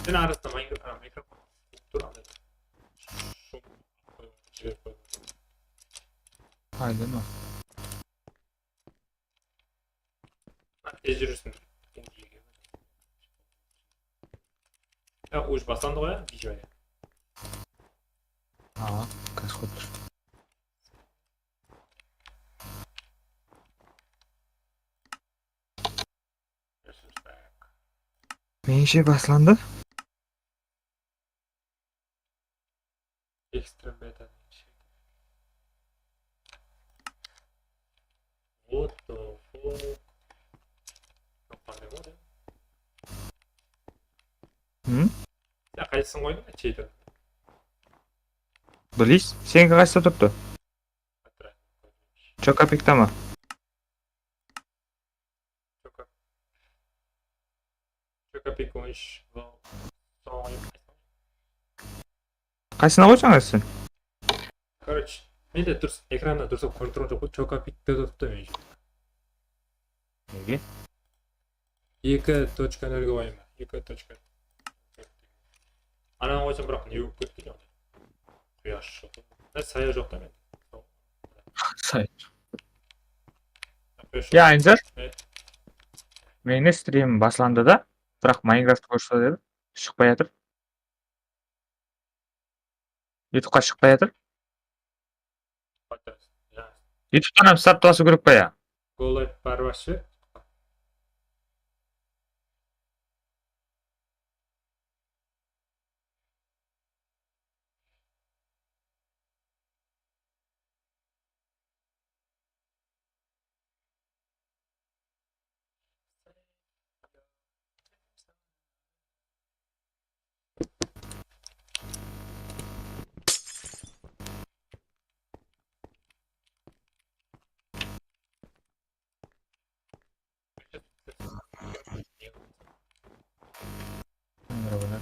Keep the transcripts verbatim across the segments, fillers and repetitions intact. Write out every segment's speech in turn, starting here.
Sen arasında Minecraft, a, mikrofon tur, anday. Shum qoyıp jiberip qoydım. Aydın o. Ha, tez júrsin. Ya, уже baslandı ǵoy, ya, video. Aa, kasqot. Menińshe baslandı. Extra beta. What the fuck? Joq, qanday boldı? Hı? Ya, qaysısın qoydıń, cheater? Bilis, seniki qaysıda turıptı? Chokapikta ma? Choka-, Chokapik on úsh. Qaysına qoysań sen? Короче, mende durıs, ekranda durıs ko'rinip turǵan joq ǵoy, Chokapikte turıptı men. Nege? Eki точка ноль qoyaman. Eki точка. Anaǵan qoysam, biraq ne bolıp ketti, jańa? Quyash shıǵıp. Ha, saya joq ta mende. Saya. Quyash Ya, shıǵıp. Enzar. E? Meni stream baslandı da, biraq Minecraft ko'rsatedi, shıqpay atır. YouTubeqa shıqpay atır. Qoytırız. Ya. YouTubetan hám start basıw kerek pa ya? Go live barıp ashıp jiber. Minecraft oynadı.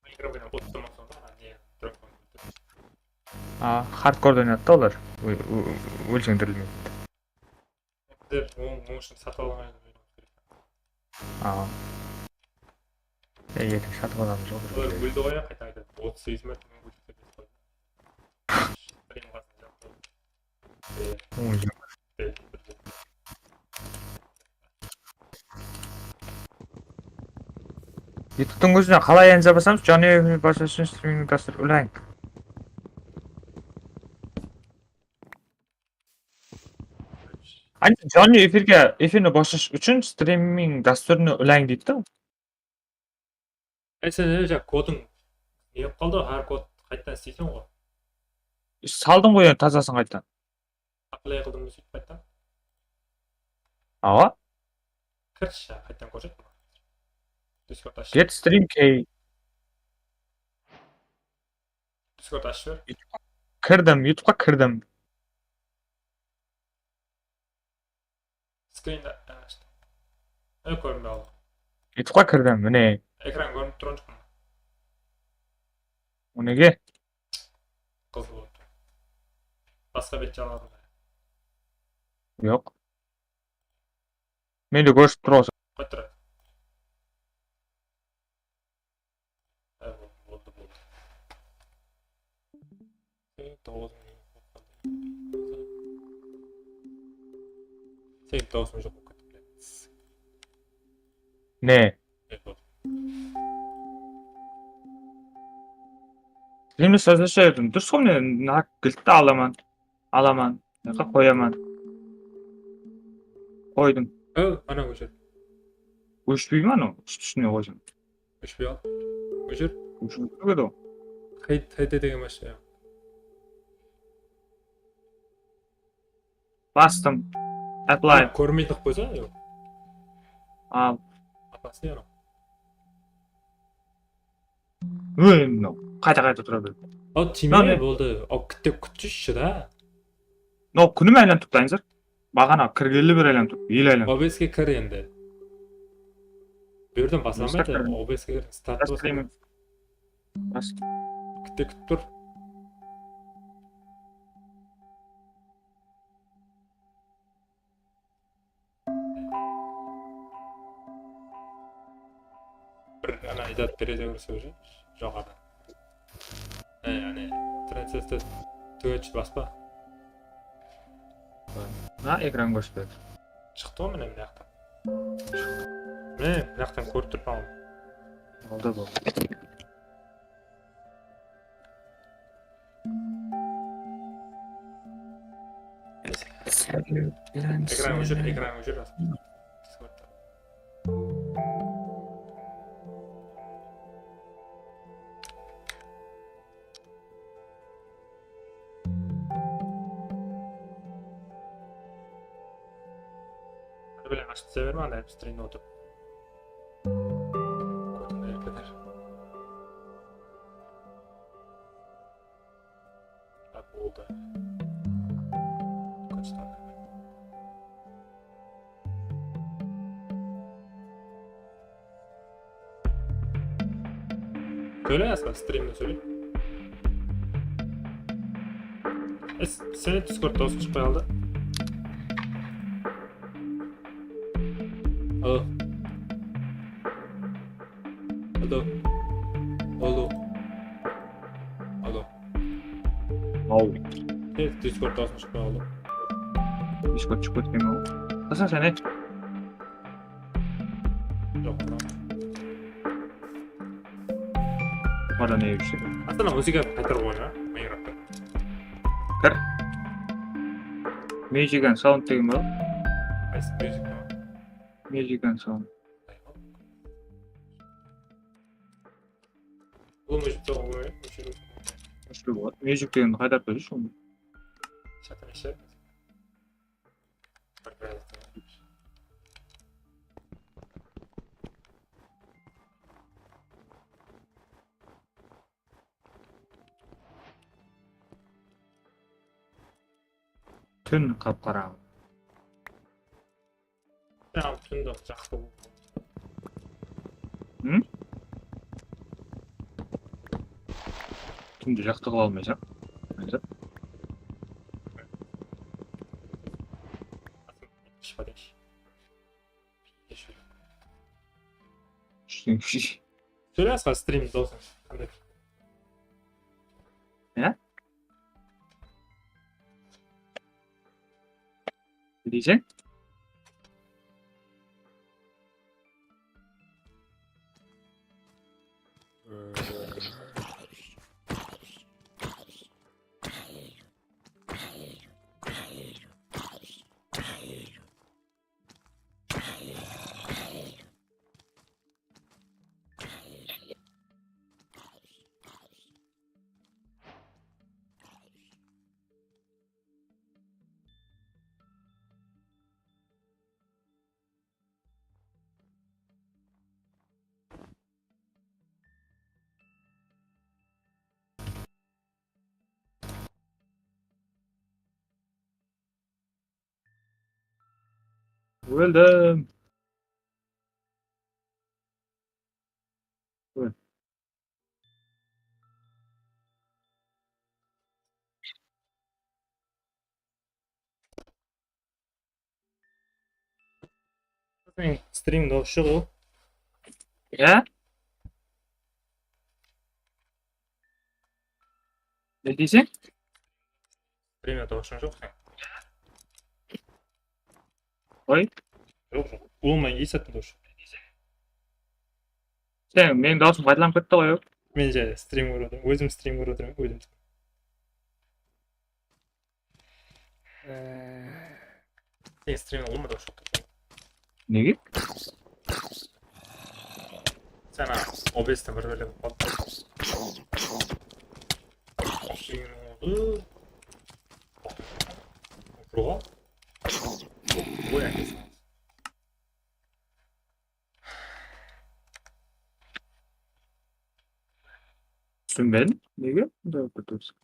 Minecraft oynadı. Otız onnan soń da, ne, Dragon. A, hardkorda oynadı da olar. Ó-, ó-, ólsheńdirilmeydi. Bizler on, on ushın satıp alǵan edik. A. E, erteń satıp alamız ǵoy. Olar óldi ǵoy, ya, qayta qayta. Otız segiz márte óldi dep qoydı. Stream qasında. Oy. YouTube'tıń ózine qalay en jabasamız? Jany basıw ushın streaming dastur ulang. Ani jany efirge, efirni basıw ushın streaming dasturını ulang deydi da. Ey, sen, ey, ja, kodıń ne bolıp qaldı? Hár kod qaytadan isleysen ǵoy. Saldım ǵoy, endi tazasın qaytadan. Apply qıldıń ba, sóytip qaytadan? Awa. Kirshi, qaytadan kórset. Discord ash. Get stream key. Discord ashıp jiber. Kirdim, YouTube'qa kirdim. Screendi ashıp. E, kórinbey qaldı. YouTube'qa kirdim, mine. Ekran kórinip turǵan joq. O nege? Qızıl bolıp tur. Basqa bet jaladım. Joq. Mende kórsip tur ǵoy. Qoyıp tur. Há, boldı, boldı, boldı. Sen toǵız mıń. Sen toǵız mıń joq bolıp ketti, блядь. Ne? E, boldı. Streamde sózleshe edim. Durıs ǵoy, men mına giltti alaman. Alaman. Mına jaqqa qoyaman. Qoydım. Ó, ana óshir. Óshpey ma anaw? Úst-ústine qoysam. Óshpey al. Óshir. Óshirip turıp edi ǵoy. Qayt, qayt degen mashina. Bastım. Apply. Kórmey turıp qoysa, yoq. Al. Apasıy anaw. Óy, mınaw. Qayta-qayta tura berdi. Aw, tiymey boldı. Aw, kitte kútshishshi da. Mınaw kúnim aylanıp turıptı, Aynzar. Baǵana kirgenli bir aylanıp turıptı, el aylanıp. O B S'ke kir endi. Bu jerden baslamaydı. O B S'ke kir. Startta baslayman. Bas. Kitte kútip tur. Bir ǵana aytıp beredi, kórse, уже joqarıda. E, áne, Twitch baspa. Ha, ekran kórsetedi. Shıqtı ǵoy, mine, mına jaqtan. Mine, mına jaqtan kórip turıppan ǵoy. Aldı bul. Ekran óshir, ekran óshir. Hadi, bile, ashıp taslay berme, anda strimde otırıp. Kórdim, bile, bile. Ha, boldı. Kórsetemen. Sóyle, Aslan, strimde sóyle. E, s-, seni Discord dawısıń shıqpay qaldı. Alo. Alo. Alo. Alo. Aw. E, Discord dawısıń shıqpay qaldı. Discord shıǵıp ketken ǵoy. Qasım, sen ayt. Joq, joq. Mada ne ushın? Astana, muzıka qaytarıp qoyma, Minecraftta. Kir. Music and sound degen bar. Qaysı music bar? Music and sound. Bul music degen bar, o'shirib. O'shirib qo'yadi. Music deganni qaytarib qo'yish uni. Shatırışı. Tún qap-qarańǵı. Al, túndi jaqtı. Hı? Túndi jaqtı qıla almaysań. Házir. Shıǵarayınshı. Sóyle, Asqar, strim, dosım. Qanday? Ya? Ne deyseń? Óldim. Ól. Sen strimde ushıǵıw. Ya? Ne deyseń? Strimde dawısıń joq sen. Qoy. Joq, joq. Ulıwma esittim dawısın. Sen, meniń dawısım qaytalanıp ketti ǵoy. Men jay strim kórip otırman, ózim strim kórip otırman, ózim. Sen strim bolmadı, oshıp. Nege? Sen, a, O B S-ten bir bölek alıp. Strim oldı. Oy, akesi. Túsinbedim. Nege? Bunday qılıp turıpsız.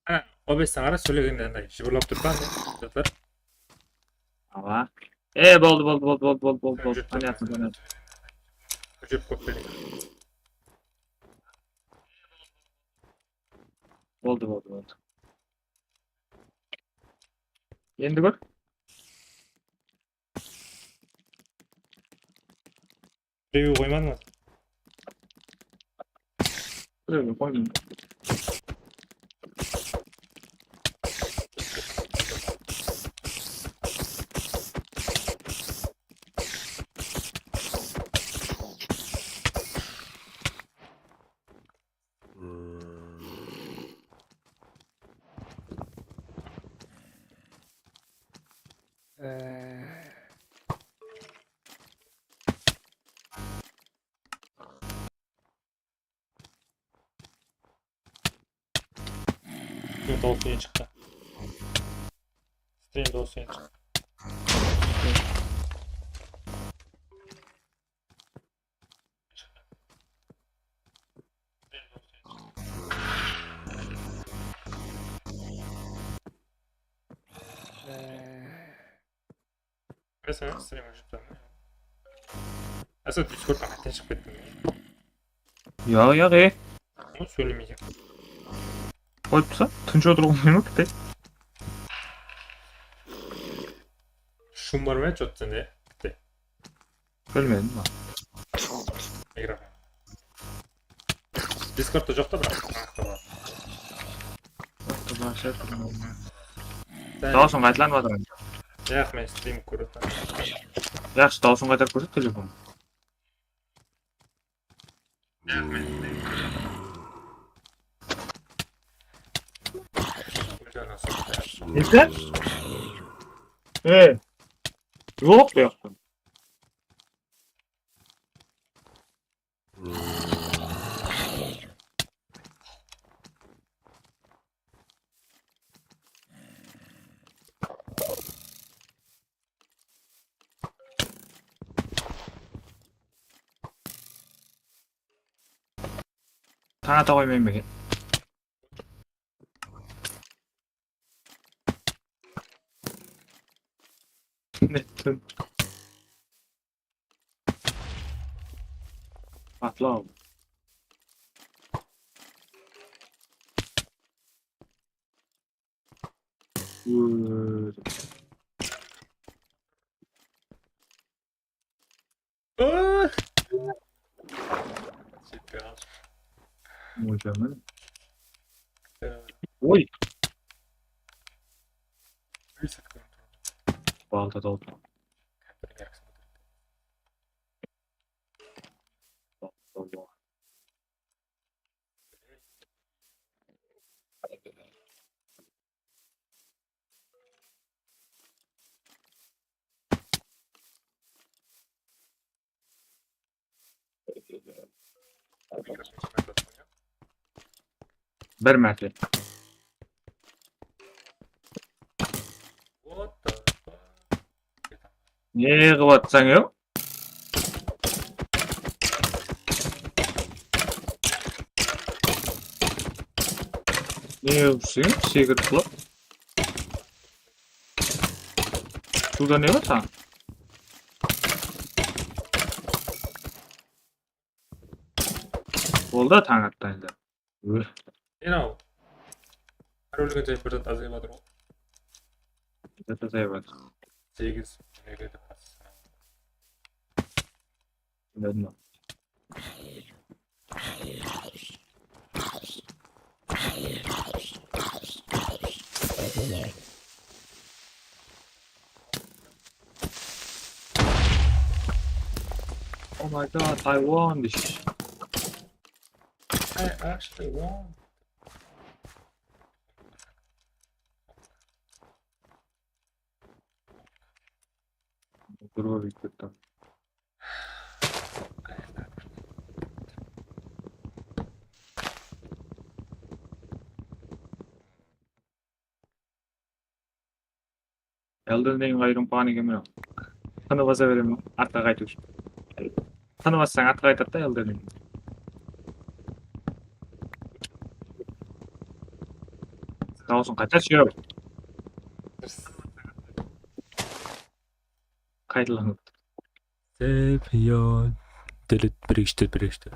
Ana, O B S-ten qara, sóylegende anday jıbırlap turıp pa, anday zatlar. Awa. E, boldı, boldı, boldı. Jep, ponatno, jep, ponatno. Jep, kóp bereyik. Boldı, boldı, boldı. Endi kór. Birewi qoymadıń ba? Birewi qoymadım. Stream dawısı endi shıqtı. Stream dawısı endi shıqtı. Mesela stream ashıp turman. Asa Discordtan qaytan shıǵıp kettiń. Yoq, yoq, e. Ol sóylemeydi. Qoyıp tursa, tınısh otırıp almayın ba, kite? Shum bar ma, chot sende, kite? Bilmedim ba. Mikrofon. Discordta joq ta, biraq. Aqta bar. Dawısın qaytalanıp atır. Yaq, men stream kórip atırman. Yaqshı, dawısın qaytarıp kórset telefon. Nesi? E, yoq, bu jaqta. Tań ata qoymayın ba eken? Nettim. Atlaw. Oy, canım. Oy. Balta da oldu. Bir márte. Ne qılıp atsań, ew? Ne qılıp júrseń, sekirip qılıp? Suwda ne bar saǵan? Boldı, tań attı endi. Óh. Enaw. Hár ólgen sayın bir zat azayıp atır ǵoy. Bir zat azayıp atır. Segiz, jigirma. Bilmedim. Oh my God, I won this. I actually won. Durma bitti. Elden Ring qayırım paǵan eken mine. Tını basa beremen, artqa qaytıw ushın. Tını bassań, artqa qaytadı da Elden Ring. Dawısın qaytarshı, yow. Qaytalanıp. Save your delete, bir, eki, bir, eki.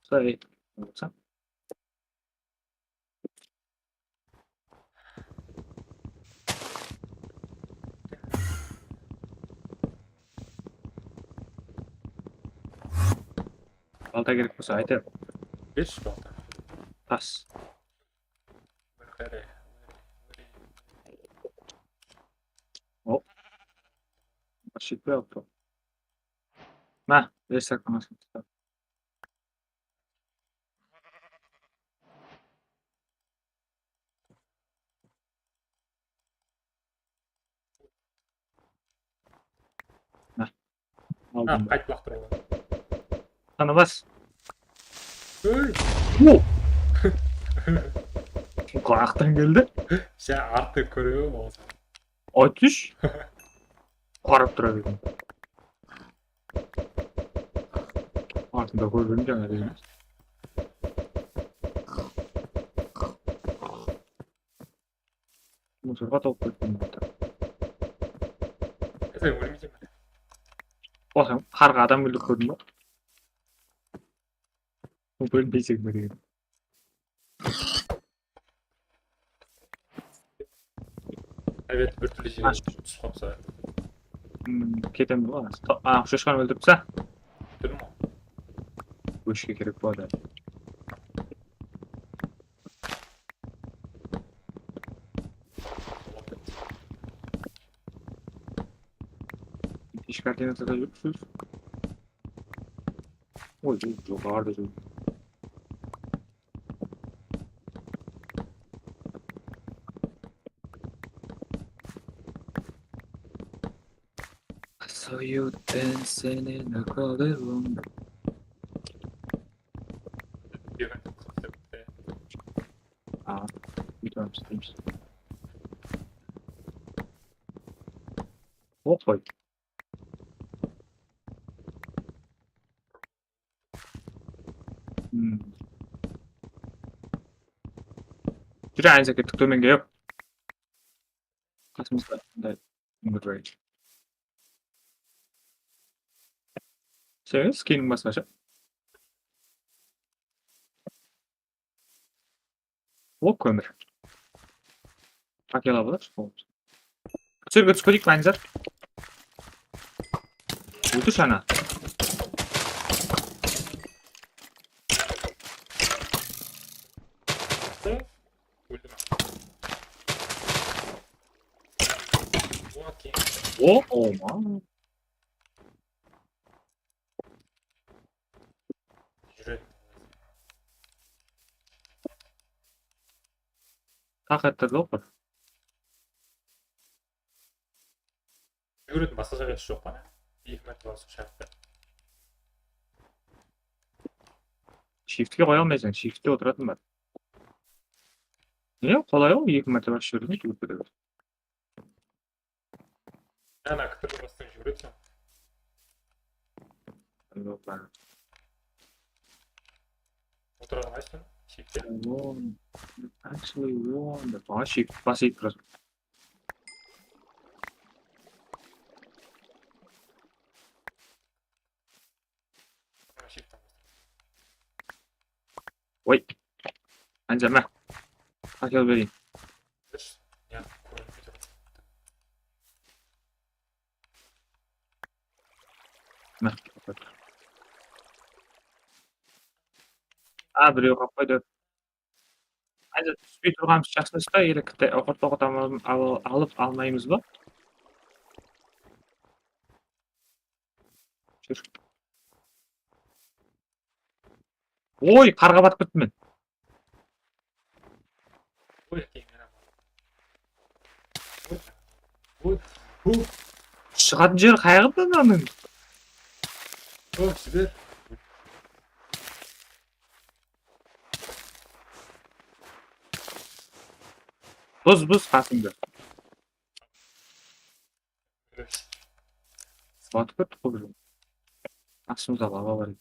Save. Balta kerek bolsa aytayıq. Bershi balta. Tas. Hop. Jetpey atır. Má, restartlamasın. Há, aldım. Qayt laqtırıp al. Sana bas. Óy! Qulaqtan keldi. Sen arttı kóre ol. Aytısh. Qarap tura berdim. Artında kórdim jańa degen. Musorǵa tolıp kettim. Sen ólmeysen be? O, sen qarǵa adam kúlip kórdiń ba? Ólmeysen be degen. Ebet, bir túrli jerge túsip qapsa. Hmm, ketem ba? A, shoshqanı óltiripsa. Túrdim ǵoy. Óshke kerek boladı. Hesh koordinatada júripsiz. Oy, joqarıda júr. I saw you dancing in the crowded room. A, bir tane isteymiz. Hop, qoy. Hmm. Júre, Ayza, kettik, tómenge, yop. Qasımızda mınday. Sen skiniń basqasha. O, kómir. Akela bolar. Túsirge túsip keteyik, Ayza. Óltir shana. Óldim. O, o, ma. Júredi. Taq ettirdi ǵoy bir. Júredi, basqa jaǵı joq pa ne? Eki márte basıw shártti. Shiftke qoya almaysań, shiftte otıratın bar. Ne, qolay ǵoy, eki márte basıp jiberdim, júrip kete ber. Ana, kútiri bastıń júredi soń. Otıra almaysıń, shiftte. I won, actually won dep. Aǵa, shift bas etip turasıń. Oy. Anjama. Akel bereyin. Mine. A, birew qap qoydı. Házir túspey turǵanımız jaqsı da, ele kite-, oqırt-oqırt al-, al-, alıp almaymız ba? Júr. Oy, qarǵa batıp kettim men. Oy, keyin men. Oy, oy, oy. Shıǵatın jeri qayǵı mınanıń? Oy, jiber. Buz, buz qasıńdı. Batıp kettik qo biz. Astımızda lava bar edi.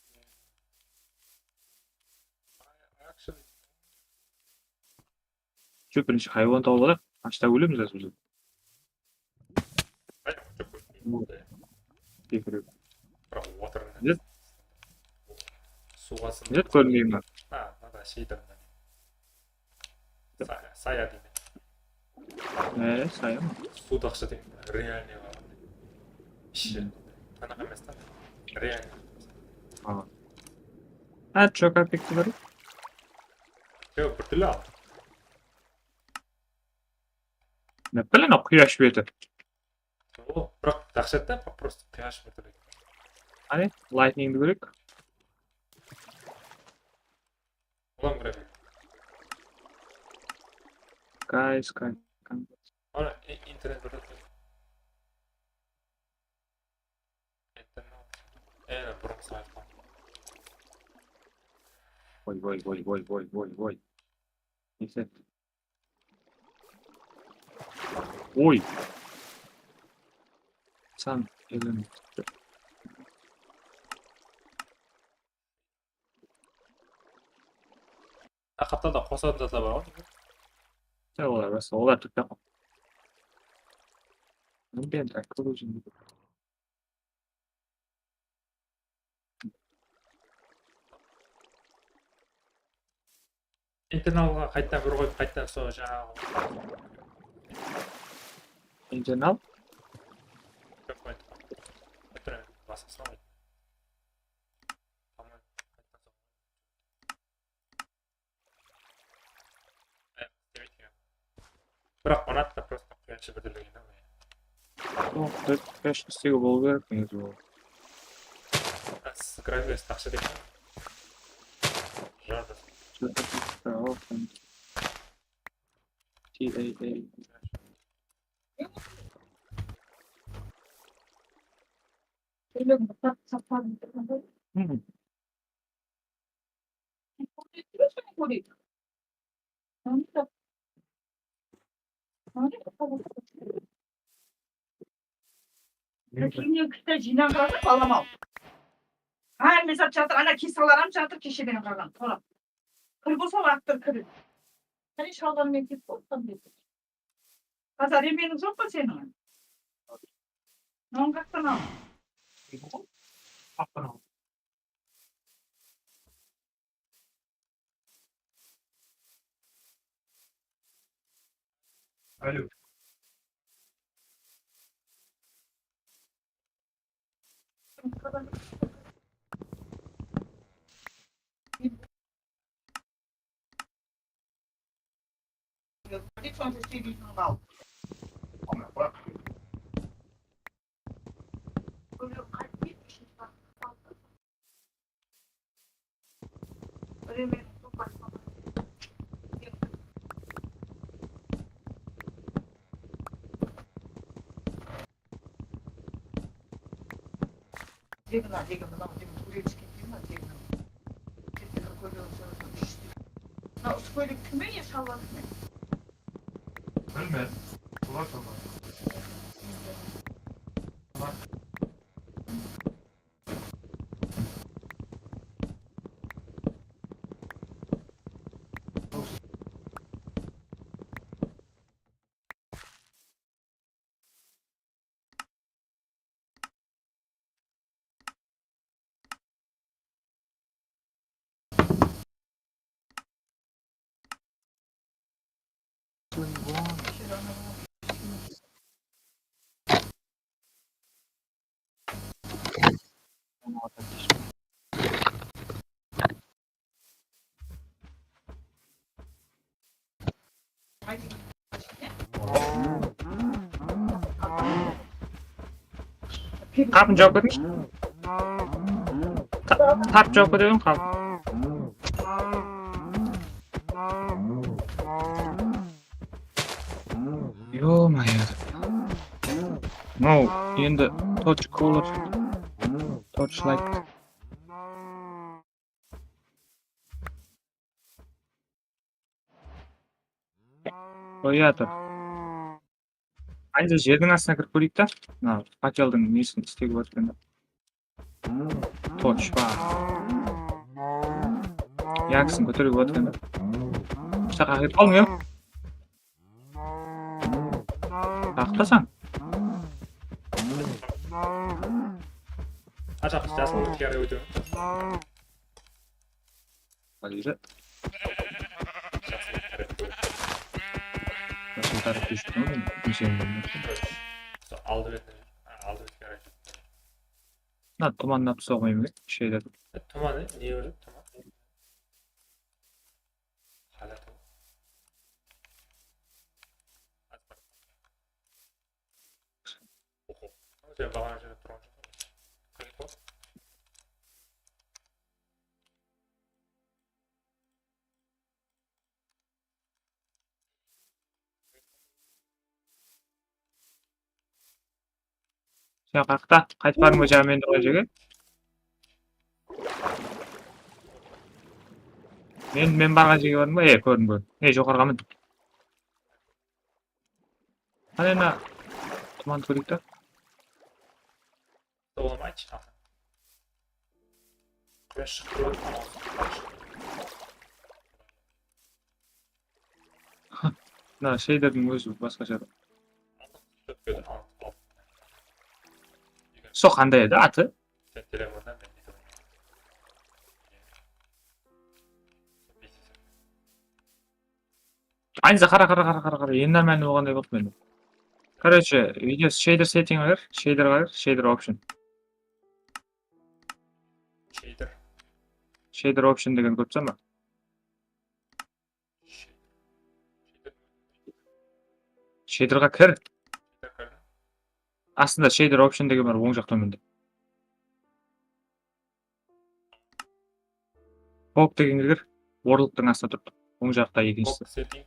Shu birinshi haywan tawıp alayıq. Ashta ólemiz házir biz. Kekirek. Biraq water. Net? Suwǵa sındı. Net kórinbey ma? Ha, mına da sheydi mına. Saya, saya deydi. E, saya ma? Suwdaqsha deydi. Realnıy bar. Ishi. Tanaq emes ta. Realnıy. A. Ha, Joker pikti bir. Yoq, bir túrli al. Ne bileyim, quyash beti. O, biraq dahshat ta, просто quyash beti. Qáne, lightningdi kóreyik. Ulan grafik. Guys, guys, guys. Ana, i-, internet bir. Internet. Ene, burın saytqa. Oy, oy, oy, oy, oy, oy, oy. Neyse. Oy. San elim. Qaptalda qosadı da bar ǵoy. Ya, olar bas, olar túrtpe. Ambient occlusion. Internalǵa qayttan bir qoyıp, qayttan sol jańaǵı. Internal? Joq, qayt. Bitir, basqasına qoy. Tamam. Biraq unadı da, просто quyanıshı bitirlegen da. Yoq, dört bes istegi bolıw kerek, negizi, ol. Siz grafikası taqsha dep. Jardas. T A A. Hmm. Kishine kishine jıynaǵan balam-aw. Hámme zat jatır, ana kesalar hám jatır kesheden qalǵan. Qara. Kir bolsa, alıp tur, kir. Qáne, shalbarıńa kiyip bol, qanday. Házir remeniń joq pa seniń? Mınaw qastan al. Alo. Degin, a, degin, mınaw degin, úretish ketpey ma, degin. Ketpey bir kóylegi sorasań, ish. Mına usı kóylek kime, ya shalbar kime? Bilmem. Bular shalbar. Qapın jawıp ketińshi. Ta-, tartıp jawıp kete beriń qapın. Ё-моё. Mınaw endi torch cooler, torchlight. Qoyatır. Aynı jerdiń astına kirip kóreyik ta. Mına fákeldiń nesin istegip atırǵanda. Torch bar. Yaksın kóterip atırǵanda. Usta, qaqıp qaldıń, ya? Qaqıp qalsań. Qasha jasıl ichkeri ótiń. Valira. Jasıl tárepke júrip turman, men seni bilmeymen. Aldı betine, aldı betine. Mına tumannap soǵayın be, sheyler. Tuman, e, ne beredi, tuman? Sen baǵana jerde turǵan joq. Klik qıl. Sen qaqta, qaytıp barıń ba jaǵı men turǵan jerge? Men, men barǵan jerge bardıń ba? E, kórdim, kórdim. E, joqarıǵa min. Qáne mına tumandı kóreyik ta. Olamaydı. Quyash shıǵıp turıp, mına sheyderdiń ózi basqasha. Sol qanday edi atı? Sen telefondan men neytip oynadım. Aynısı qara, qara, qara, qara, qara. Endi nормальный bolǵanday boldı mende. Короче, video shader setting kir, shader kir, shader option. Shader. Shader option degen kórip tursań ba? Shaderǵa kir. Astında shader option degen bar, oń jaq tómende. Fog degenge kir. Worldtıń astında turıptı. Oń jaqta ekinshisi. Fog setting.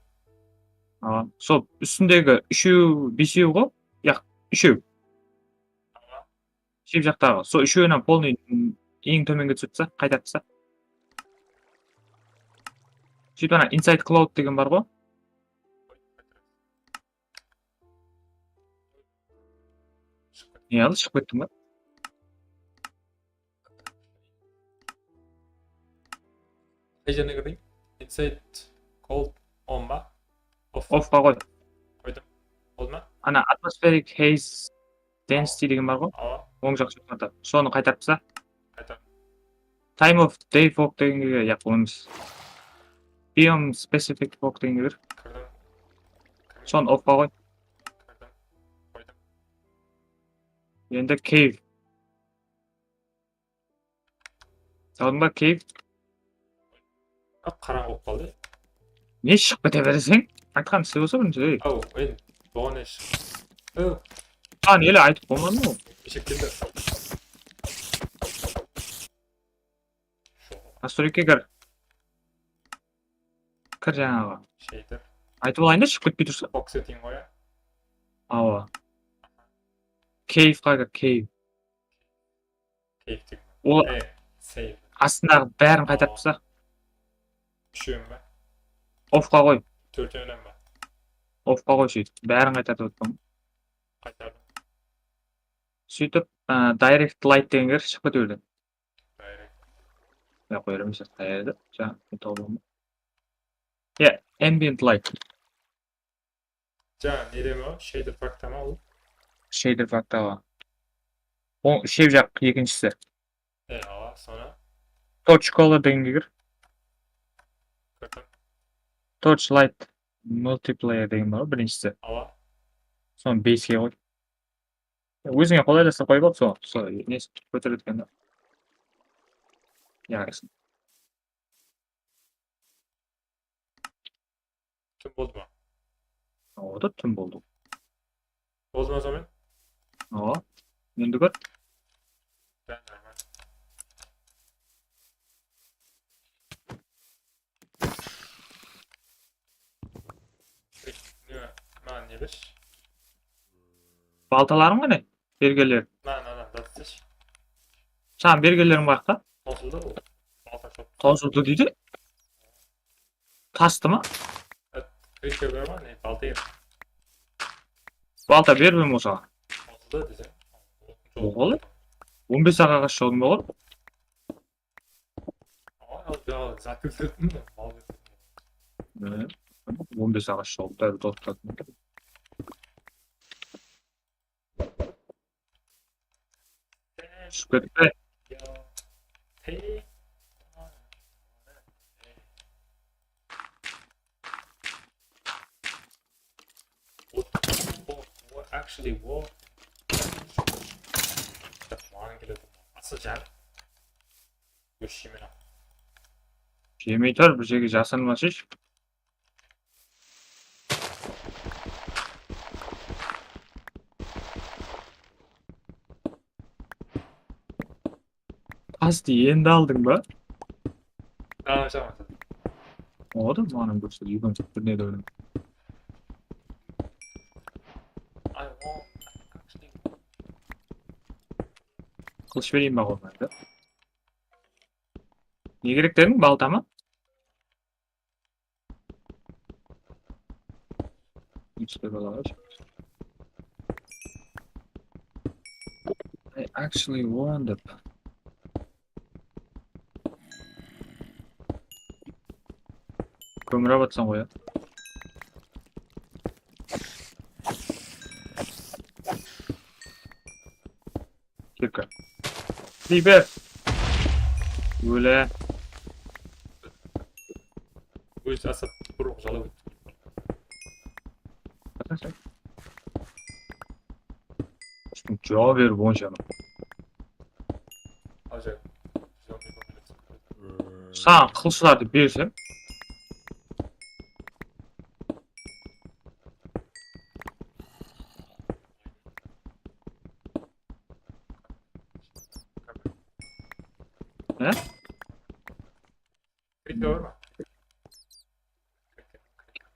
Awa, sol ústindegi úshew, besew ǵo? Yaq, úshew. Awa. Shep jaqtaǵı. Sol úshewin polnıy eń tómenge túsirip tasla, qaytarıp tasla. Sóytip ana inside cloud degen bar ǵo. Ne aldı, shıǵıp kettiń ba? Qay jerine kirdiń? Inside cloud on ba? Off. Offqa qoy. Qoydım. Boldı ma? Ana atmospheric haze density degen bar ǵo. Awa. Oń jaq joqarıda. Sonı qaytarıp tasla. Qaytardım. Time of day fog degenge, yaq, ol emes. Biome specific fog degenge kir. Kirdim. Sonı offqa qoy. Kirdim. Qoydım. Endi cave. Tawdıń ba cave? Ap, qarańǵı bolıp qaldı. Ne shıǵıp kete bereseń? Aytqanımdı islep bolsa birinshi, ey. Aw, endi buǵan ne shıǵıp? Aw. Qan ele aytıp qoymadım ǵoy. Neshe keldi? Nastroyka kir. Kir jańaǵı. Shader. Aytıp alayın da, shıǵıp ketpey tursa. Fog setting ǵoy, ya? Awa. Caveqa kir, cave. Keyftik. Ol astındaǵı bárin qaytarıp tasla. Úshewin be? Offqa qoy. Tórtewinen be? Offqa qoy, sóytip. Bárin qaytarıp atırman. Qaytardım. Sóytip, a, direct light degenge kir, shıǵıp kete berdi. Direct. Ya, qoyar emes, qayerdi? Jańa, men tawıp aldım. Ya, ambient light. Jańa, nede me ol? Shader packta ma ol? Shader packta ǵo. Oń, shep jaq ekinshisi. E, awa, sonı? Torch color degenge kir. Kirdim. Torch light multiplayer degen bar ǵo, birinshisi. Awa. Sonı base'ke qoy. Ózińe qolaylısın qoyıp al, sol, sol nesi kóteredi eken da. Yaǵnıysın. Tún boldı ma? Awa da, tún boldı. Boldı ma sonıń menen? Awa. Endi kór. Bári normal. Ne, maǵan ne bershi? Baltalarıń qáne? Bergenler. Maǵan anan zat isteshi. Saǵan bergenleriń bar ǵo. Tawsıldı bul. Balta joq. Tawsıldı deydi. Tastı ma? Creeper bar ma? Ne, balta ber. Balta bermem bolsa. Tawsıldı desem. Oǵal. On bes aǵaǵa shıǵın bolar. Al, al, zat kópsirttim de, mal kópsirttim. Mine, on bes aǵash jawıp, dál toqtattım. Túsip ketpe. What, what, what actually, what? Mınadan keledi. Asıl jan. Ósh, jemen aq. Jemey tur, bir jerge jasırınbasısh. Asti, endi aldıń ba? Tamam, tamam. Oda, maǵan kórset, úyden bir ne de oynadım. I want actually Qılısh bereyin ba, qoymaydı. Ne kerek dediń, balta ma? Newspaper alǵash. I actually wonder. Kómir abatsań ǵoy, ya. Kirka. Creeper. Óle. Ózi asap burıp jalaw etti. Jawab berip onsha. Ajayıp. Saǵan qılıshlardı bersem. Ne? Kirka bar ma?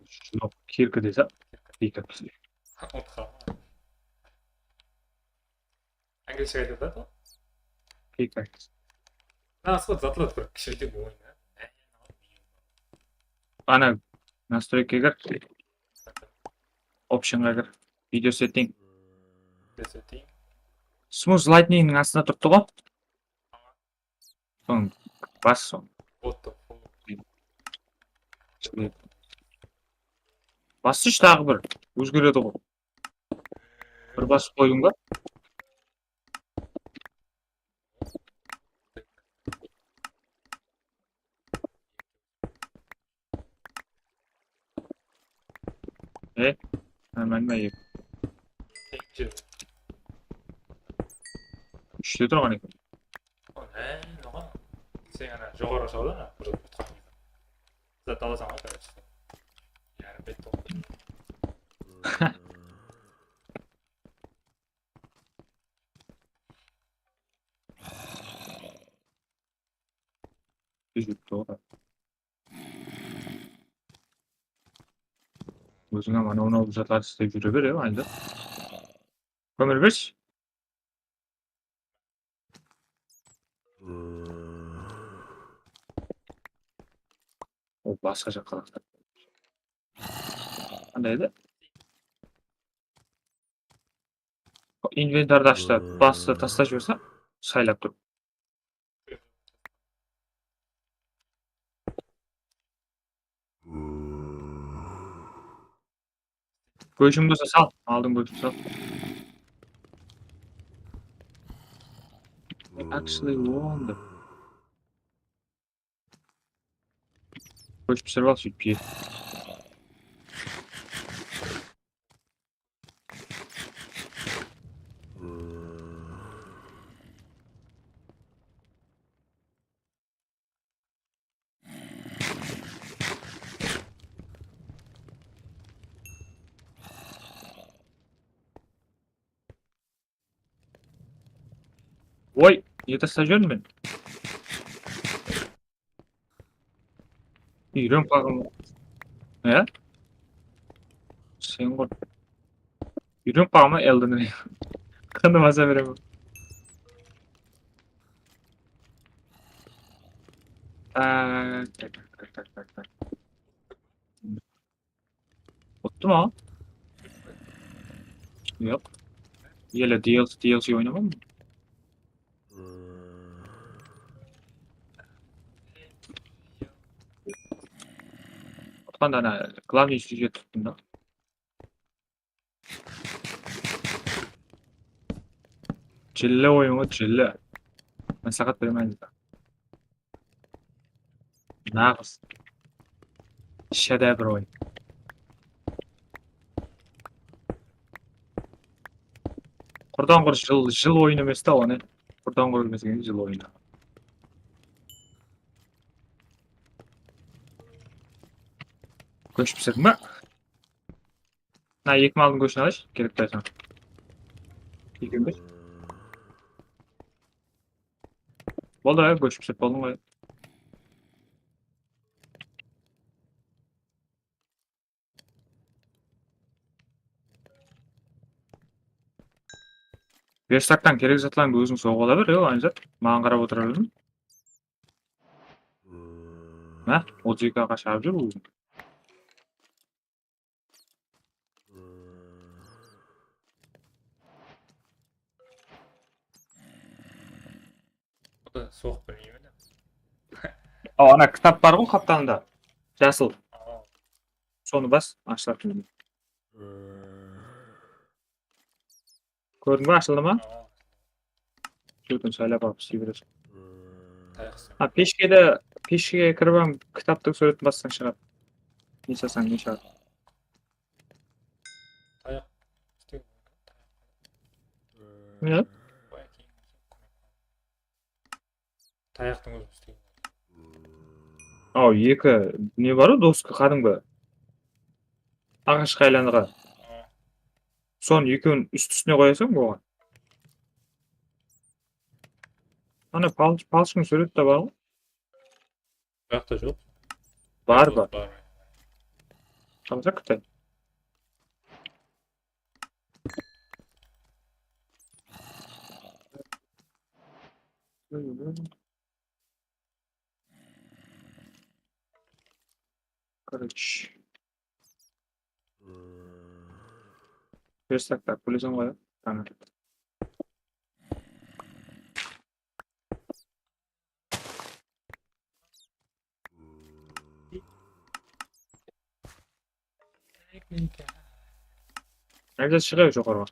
Joq, kirka dese, kirka. Utqan. Angilshe aytadı da? Kirka. Mına asqat zatlar bir kishireytip oyna. Ana, nastroykaǵa kir. Optionǵa kir. Video setting. Video setting. Smooth Lightningniń astında turıptı ǵo. Soń bas soń. What the fuck? Bastısh taǵı bir. Ózgeredi ǵo. Bir basıp qoydıń ba? E, nármálma eki. Úshte turǵan eken. O ne? Noǵan? Sen ana joqarı sawda ana bir utqan. Zat alasań ǵoy, короче. Yarım bet toldı. Júrip tur. Óziń hám anaw-mınaw zatlardı islep júre ber, ya, aynda. Kómir bershi. O basqa jaqqa laqtı. Qanday edi? Inventardı ashsa, bastı, taslap jiberse, saylap turıp. Góshiń bolsa sal, aldıń góshin sal. Actually wonder. Gósh pisirip al, sóytip ye. Oy, ne taslap júrmen men? Úyrenip qalǵan. Ya? Sen ǵoy. Úyrenip qalǵan Elden Ring. Qanday maza beremen. Tak, tak, tak. Uttı ma? Yoq. Ele D L C, D L C oynamadım. Utqanda ana главный syujet tuttım da. Jilli oyın ǵoy, jilli. Maslahat beremen. Naǵız shedevr oyın. Qurdan qur jıl, jıl oyını emes ta, onı qurdan qur emes eken, jıl oyını. Gósh pisirdiń ba? Mına eki maldıń góshin alayınshı, kerek bolsa. Eki ber. Boldı, ay, kóship sep boldıń ǵoy. Verstaktan kerek zatlarıńdı óziń soǵıp ala ber, yoq, aynı zat. Maǵan qarap otıra berme. Há, otız eki aǵash alıp júr óziń. O da soǵıp bilmeymen. Aw, ana kitap bar ǵoy qaptalında. Jasıl. Sonı bas, ashılatın. Kórdiń be, ashıldı ma? Súwretin saylap alıp isley beresiń. Ha, peshkede, peshkege kirip hám kitaptıń súwretin bassań shıǵadı. Ne salsań, ne shıǵadı. Tayaq. Ne? Tayaqtıń ózi isleydi. Aw, eki ne bar ǵoy, doska qádimgi aǵashqa aylanǵan. Sonı ekewin úst-ústine qoyasań oǵan. Ana pal-, palshıń súwreti de bar ǵoy. Buyaqta joq. Bar, bar. Tamsa kúte. Короче. Verstak tak, bileseń ǵoy, ya? Tamam. Házir shıǵayıq joqarıǵa.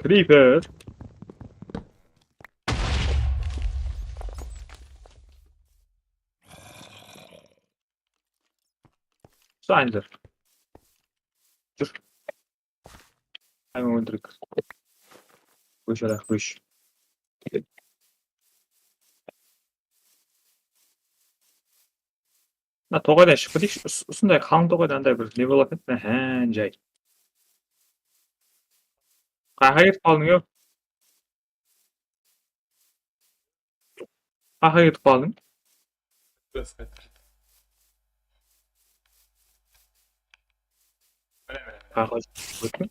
Kriper. Sayındır. Júr. Hámme óldirek. Gósh alayıq, gósh. Mına toǵaydan shıǵıp keteyikshi. Us-, usınday qalıń toǵayda anday bir ne bolatın edi? Há, jay. Qayaqqa ketip qaldıń, yoq? Qayaqqa ketip qaldıń? Qayaqqa ketip kettiń?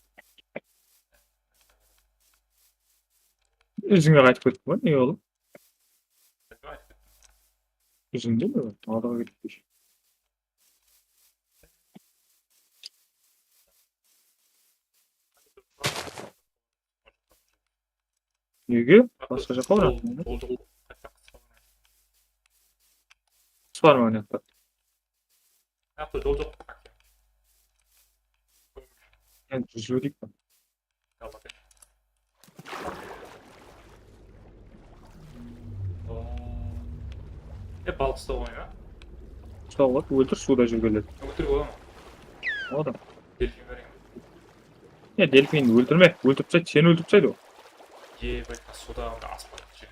Izine qaytıp kettiń ba? Ne boldı? Izinde mi? Aldıǵa ketip ketshi. Nege? Basqa jaqqa baratın. Qıs bar ma mına jaqta? Mına jaqta jol joq. Endi júzip óteyik pa? E, balıq uslawǵa ma? Uslawǵa, óltir, suwda júrgenlerdi. Óltirip bola ma? Boladı. Delfin bereyin. E, delfin óltirme, óltirip taslaydı, seni óltirip taslaydı ol. Ебать, suwda onda aspaq júr.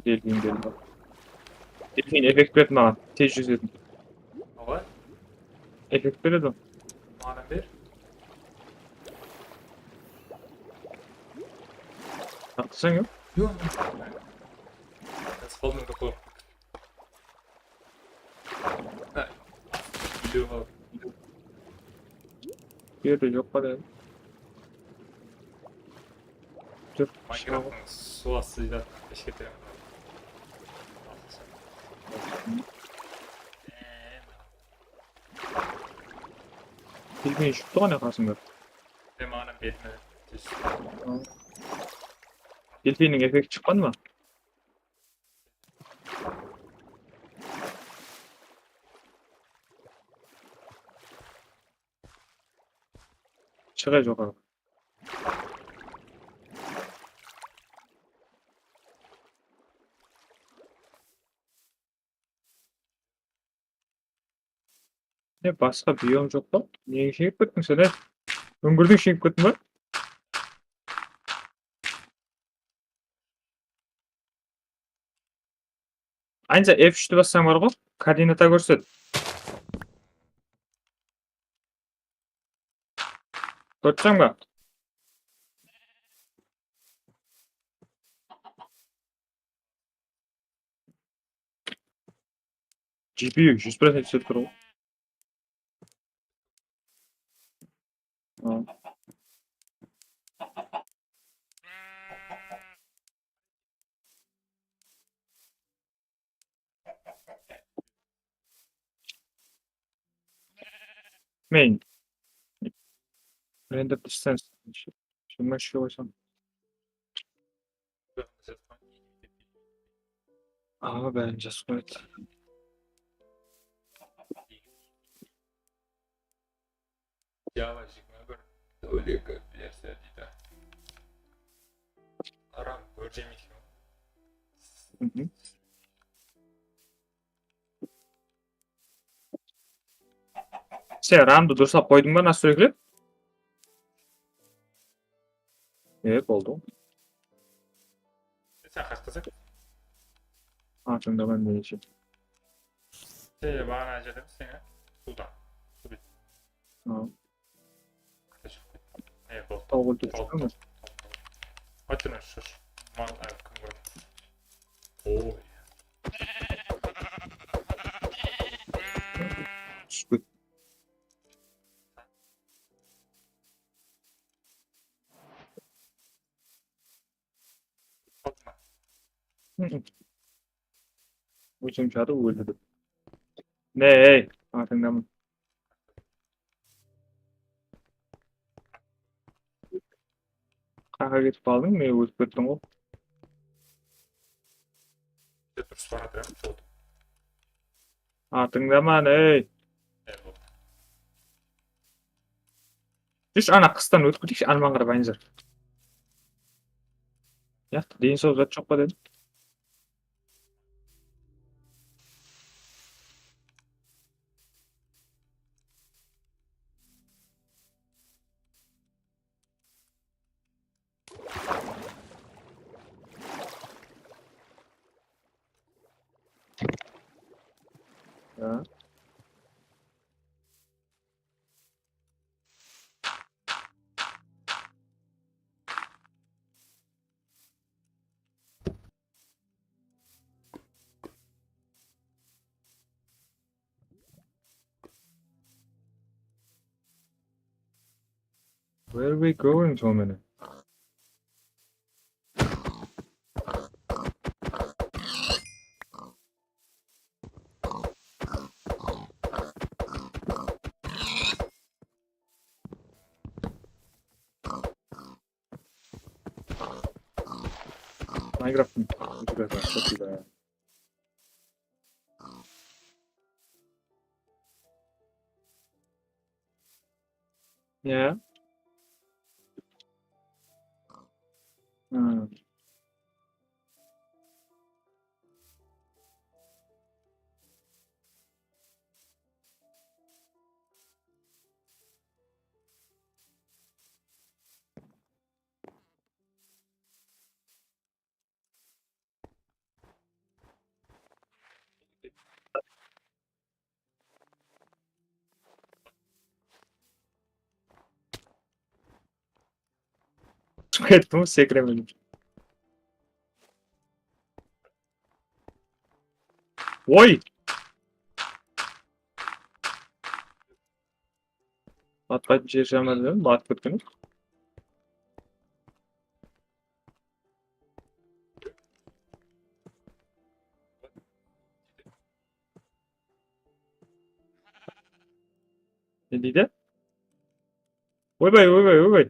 Delfin keldi. Delfin effekt berdi maǵan. Tez júzetin. Awa. Effekt beredi. Maǵan ber. Tartılsań ya. Yoq. Qaldım da qoyıp. Há. Bilip al. Bu jerde joq pa, dedim. Júr. Minecrafttıń suw astı zatın eshkerte. Bilmey shıqtı ǵo ne qasımda. Sen maǵan betime. Delfinniń effekti shıqqan ma? Shıǵay joqarı. Ne, basqa biom joq pa? Nege shegip kettiń sen, e? Úńgirdiń shegip kettin ba? Aynısa F úshti bassań bar ǵo, koordinata kórset. Kórtseń ba? G P U júz procent islep tur ǵo. Main. Render distance. Jigirma úshke qoysam. Awa, bárin jazıp qoyadı. Java jigirma bir, Oleg versiya deydi. RAM kórjemeysiz. Mhm. Sen ramdı durıslap qoydıń ba, nastroyklep? E, boldı. Sen qaysı qızıq? Atıńda man neyshi. Sen baǵana jerden sen, e? Suwdan. Suw bet. Tamam. Qayta shıǵıp kettim. E, boldı. Tawǵa túsip shıǵamız. Aytın, shısh. Mal, e, kim kórdi? Oy. Túsip ket. Ózim jadı óldi dep. Ne, ey, atıńdaman. Qayaqqa ketip qaldıń, men ótip kettim ǵo. Durıs baratır em, boldı. Atıńdaman, ey. E, boldı. Júrshi, ana qıstan ótip keteyikshi, almaǵa qarap, aynızar. Yaqtı, deyin saw zat joq pa dedim. Ya. Where are we going, Tomine? Minecraft'ın. Ya. Hmm. Kettim, sekiremedim. Oy! Atpaytın jer jaman dedim, atıp ketken edi. Ne deydi? Oybay, oybay, oybay.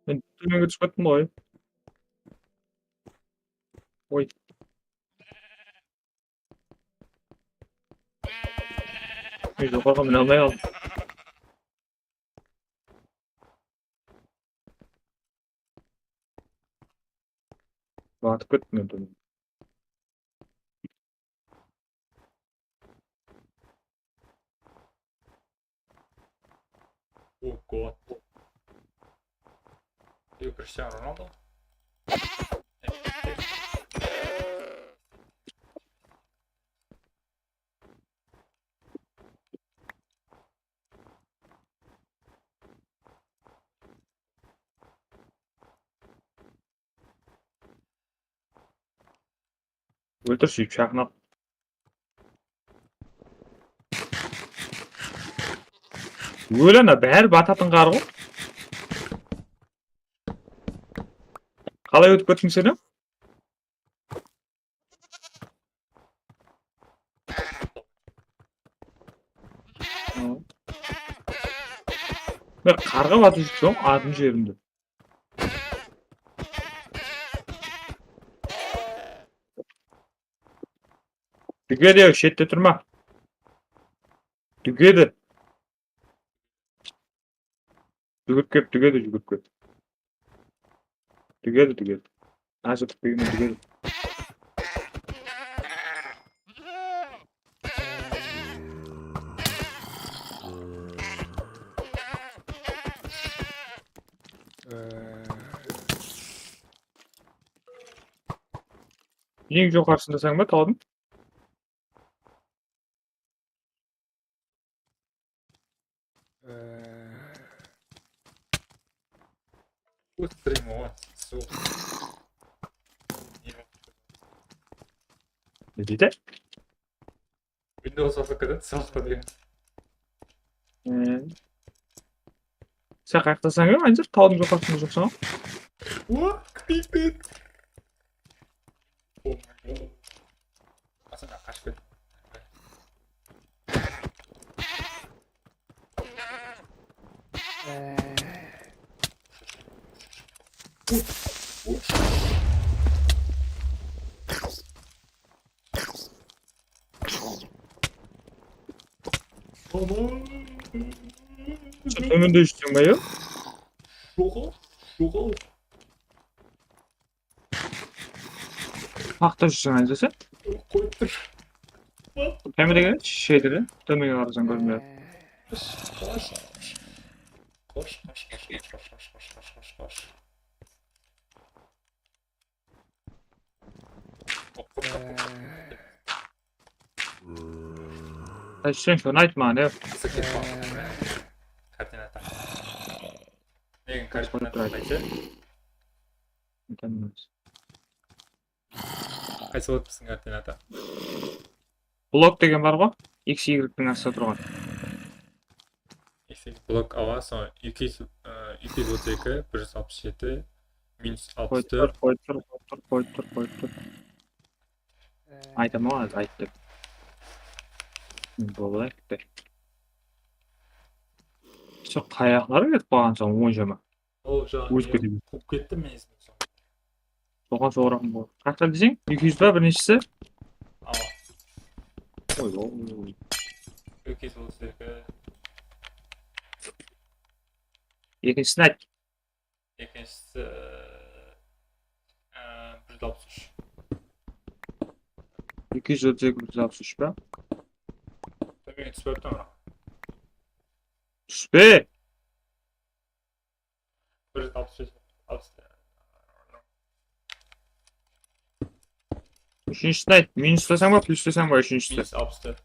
Men tómenge túsip ketti ǵoy. Oy. Men joqarıǵa mine almay qaldım. Batıp kettim men tómenge. Oh God. Yo, Cristiano Ronaldo. Óltir, sóytip shaqınap. Ól, ana, bári batatın ǵarǵı. Qalay ótip kettiń sen? Mine, qarǵa batıp júrsen, adım jerimdi. Dúgedi, shette turma. Dúgedi. Júgirip kelip, dúgedi, júgirip kelip. Dúgedi, dúgedi. Azır dúgedi, dúgedi. Eń joqarısındasań ba tawdıń? Óttireyim oǵan, suwıq. Ne deydi? Windows basıp ketedi, suwıqta degen. Sen qayaqtasań, ya, Anzir? Tawdıń joqarısında joqsań? O, creeper. Oh my God. Qasımnan qashıp ket. Sen tómende júrseń ba, ya? Joqal, joqal. Haqta júrseń, Anzir, sen? Qoyıp tur. Tómende keledi, sheydi de. Tómenge qarasań, kórmeydi. Qosh, qosh, qosh. Qosh, qosh, qosh. Sen sonı ayt maǵan, ya. Qızıq ketip qaldı. Koordinata. Negen koordinata aytsa? Qaysı bolıp bizdiń koordinata? Blok degen bar ǵo, X, Y-tiń astında turǵan. X, Y blok, awa, soń eki júz, ı, eki júz otız eki, bir júz alpıs jeti, minus alpıs tórt. Qoyıp tur, qoyıp tur, qoyıp tur, qoyıp tur. Aytaman, házir ayt dep. Bolayıq te. Sol qayaqları ketip qalǵan soń, onshama. Ol jaǵı ózip ketedi. Quwıp kettim men izimden soń. Soǵan soǵıraqın bol. Qashta deseń, eki júz ba birinshisi? Awa. Oy, oy. Eki júz otız eki. Ekinshisin ayt. Ekinshisi, e, bir júz alpıs úsh. Eki júz otız eki, bir júz alpıs úsh pa? Tómenge túsip atırman. Túspe! Bir júz alpıs bes, alpıs. Úshinshisini ayt, minuslasań ba, pluslasań ba úshinshisi? Minus alpıs tórt.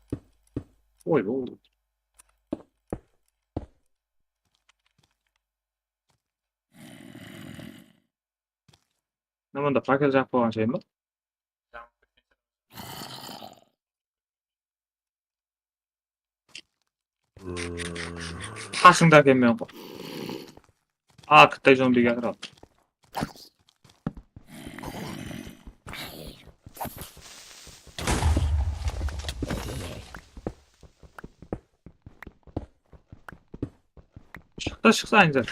Oy, oy. Mına mında fakel jaǵıp qoyǵan shayım bar. Qasıńda eken men qo-, a, kittay zombi kiyatır al. Shıqtı, shıqsa, Anzir.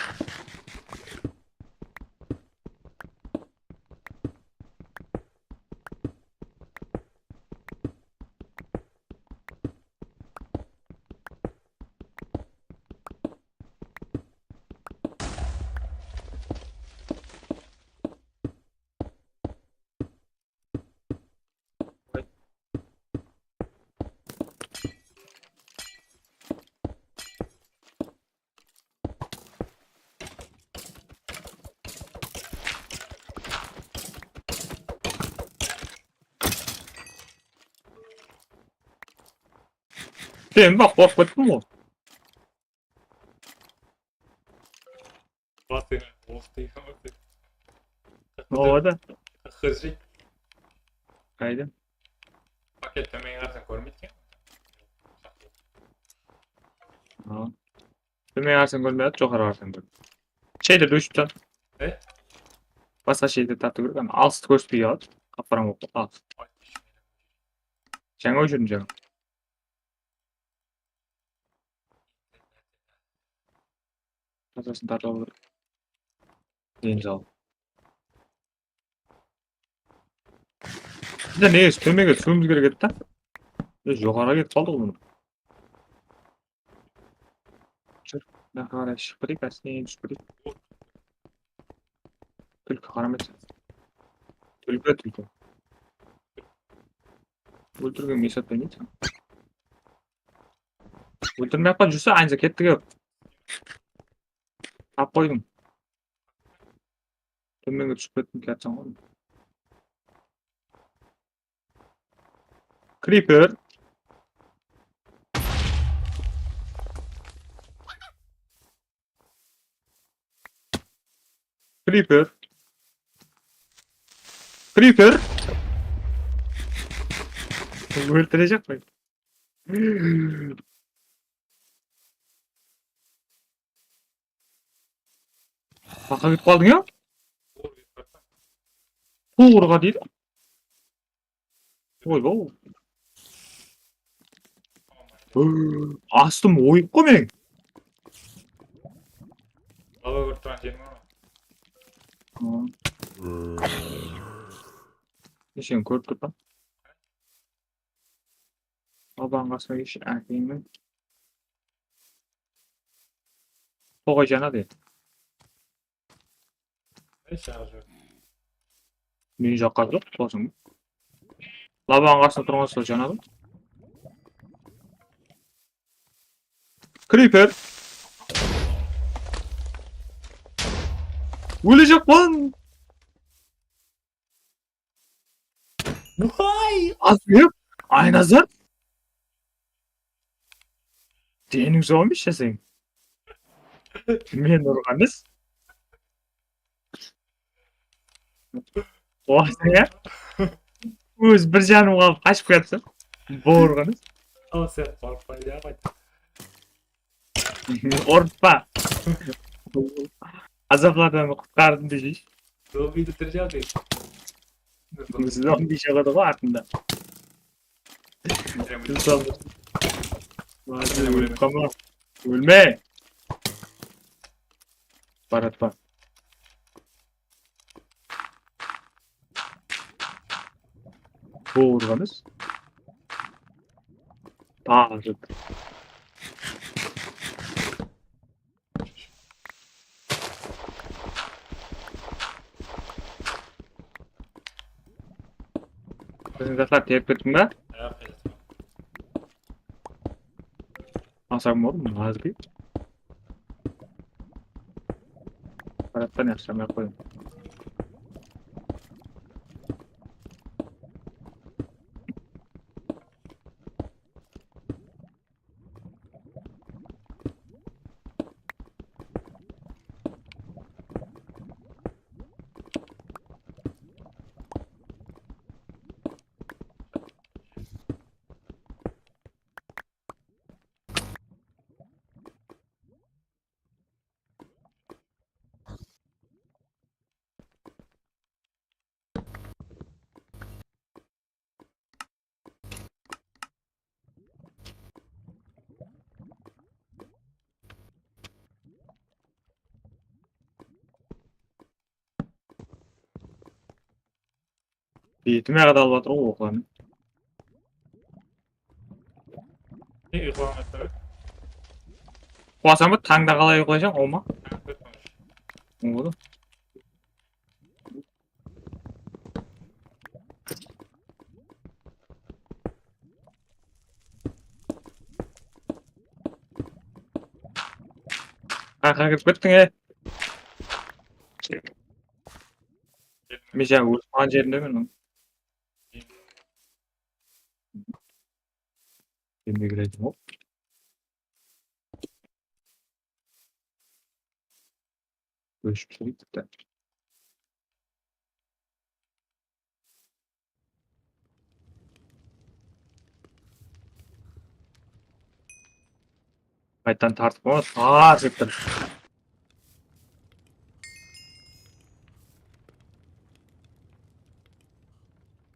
Sen baq, qorqıp kettim ǵoy. Basıń, oq deydi. Owa da. Hızı. Qayda? Paket tómenge qarasań kórmeydi eken. Awa. Tómenge qarasań kórmeydi, joqarı qarasań kóredi. Sheylerdi óshirip tasla. E? Basqa sheylerdi tartıw kerek, ana alıstı kórsetpey qaladı. Qap-qarańǵı bolıp qaladı. Jańa óshirdim jańa. Tazasın tartıp alıp atır. Deniz al. Bizler nege tómenge túsiwimiz kerek edi da? Biz joqarıǵa ketip qaldıq bunı. Júr, mına qaray shıǵıp keteyik, ásten túsip keteyik. Túlki, qaramaydı. Túlki, túlki. Óltirgen esap bermeydi. Óltirmey-aq pa júrse, aynıza kettik-aw. Tap qoydım. Tómenge túsip kettim, kiyatsań ǵoy. Kriper. Kriper. Kriper. Óltirejaq qoy. Baqa ketip qaldıń ya? Tuwrıǵa deydi. Oy-bow. Astım oyıq ǵo meniń. Baba kórip turǵan jerim ǵo. Neshen kórip turıppan. Babanıń qasına kelshi, ákeńniń. Toǵay janadı. Ey, saǵa joq. Men jaqqa joq, bolsın. Labanıń qasında turǵan sol janadı. Kriper. Ólejaqpan. Vay! Asbek, Aynazar. Deniń sawmısh sen. Men urǵanız. Oysın ya. Óz bir janım qalıp qashıp kiyatsa. Bol urǵanız. Al sen qorqpay ya. Urıppa. Azaplardan qutqardım deseyshi. Zombiydi tirijaq deydi. Zombi shıǵadı ǵoy artında. Zombi. Tamam. Ólme. Baratpa. Bol urǵanız. Tazı. Biziń jaslar terip kettiń ba? Asam boldı, nazbi. Barattan yaqshamay-aq qoyıń. Betime qadap alıp atır ǵoy oqlarını. Ne uyqılamaydı? Quwasam ba, tańda qalay uyqılaysań, aw ma? Ońladı. Qayaqqa kirip kettiń, e? Men jańa ólip qalǵan jerimdemen. Endi kiredi ǵoy. Óship ketipti. Qaytadan tartıp qoyamız. Aa, sektir.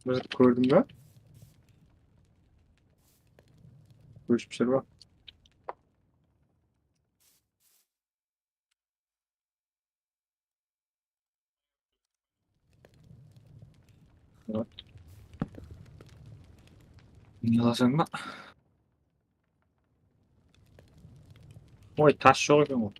Bir kórdim ba? Óship júr ba? Mine alasań ba? Oy, tas joq eken ǵoy.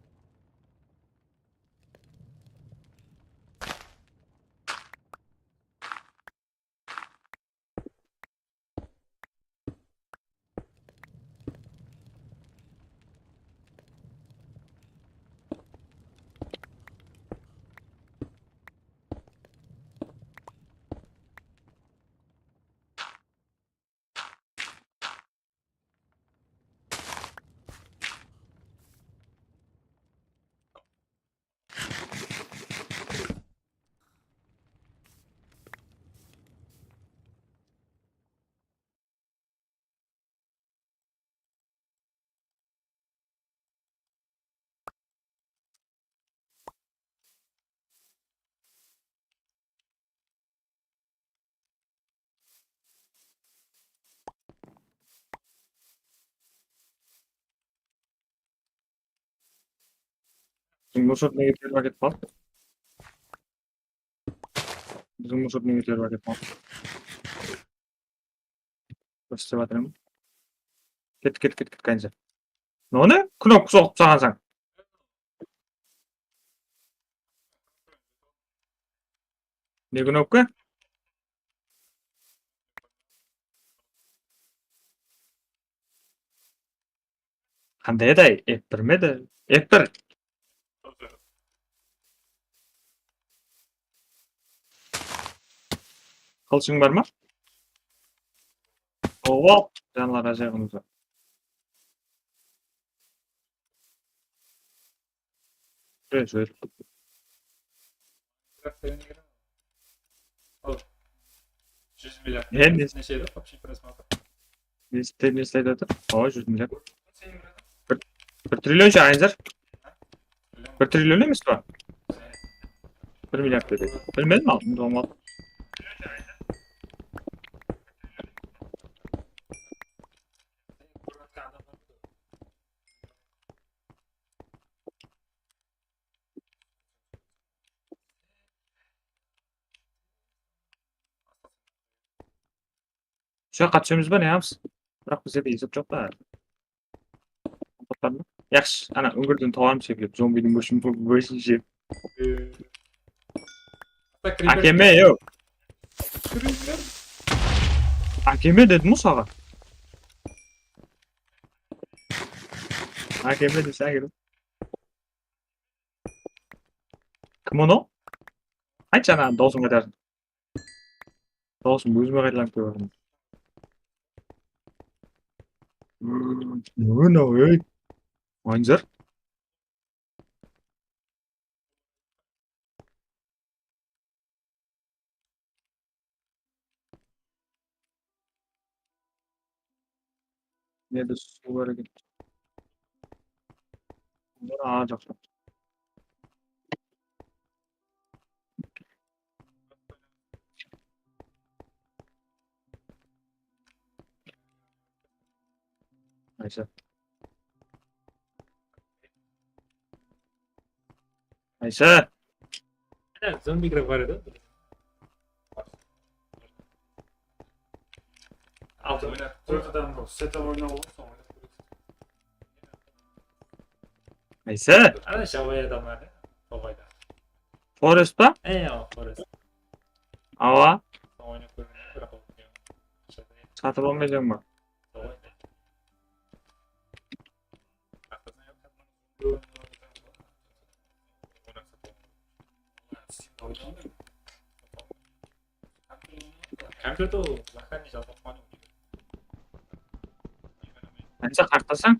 Biziń murshot nege terip áketip qaldı? Biziń murshot nege terip áketip qaldı? Kórsetip atırman. Ket, ket, ket, ket, kanca. None? Knopka soǵıp taslaǵansań. Ne knopka? Qanday edi? F bir me edi? F bir. Qılıshıń bar ma? Oop, janlar, ájayıp. Júre, júre. Al. Júz milliard. Ne, ne? Neshe edi? Общий просмотр. Ne iste-, ne isteydi atır? Awa, júz milliard. Bir, bir trillion sha, Aynzar. Bir trillion emes pa? Bir milliard dedi. Bilmedim, aldım, doğum aldım. Ushaqqa túsemiz ba, ne qılamız? Biraq bizlerde esap joq ta. Yaqshı, ana, úńgirden tawarım sepilip, zombiniń óshin, óshin jep. Ee, Ákeme, yoq. Ákeme dedim ǵoy saǵan. Ákeme dese, ákedim. Kim onı? Ayt, jańa dawısın qaytarsın. Dawısın ózime qaytalanıp kelyatır. Mına, ey. Aynzar. Nede suw bar eken? Bunlar aǵa jaqta. Aysa. Aysa! Mine, zombiler bar edi. Altı oynap, dört adam bu. Seta oynap oldı, soń oynap kóresiz. Aysa! Ana, jabay adamlar, ne? Tobayda. Forest pa? E, awa, Forest. Awa. Soń oynap kórdim, biraq. Satıp almaysań ba? Soń oynap. Kompyuter lokальный jalǵap qoyıń. Qansa qartasań?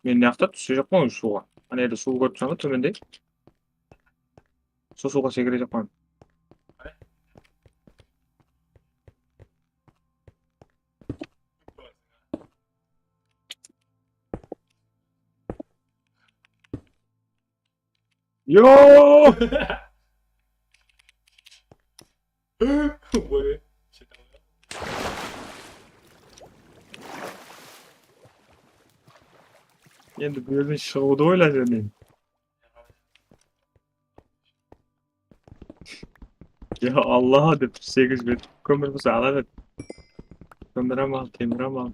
Men mıyaqta túse joqpan ǵoy suwǵa. Ana jerde suw kórip tursań ba, tómende? Sol suwǵa sekirejaqpan. Yo! Endi bu jerden shıǵıwdı oylayman men. Ya Allah dep segiz bet kómir bolsa ala ber. Kómir amal, temir amal.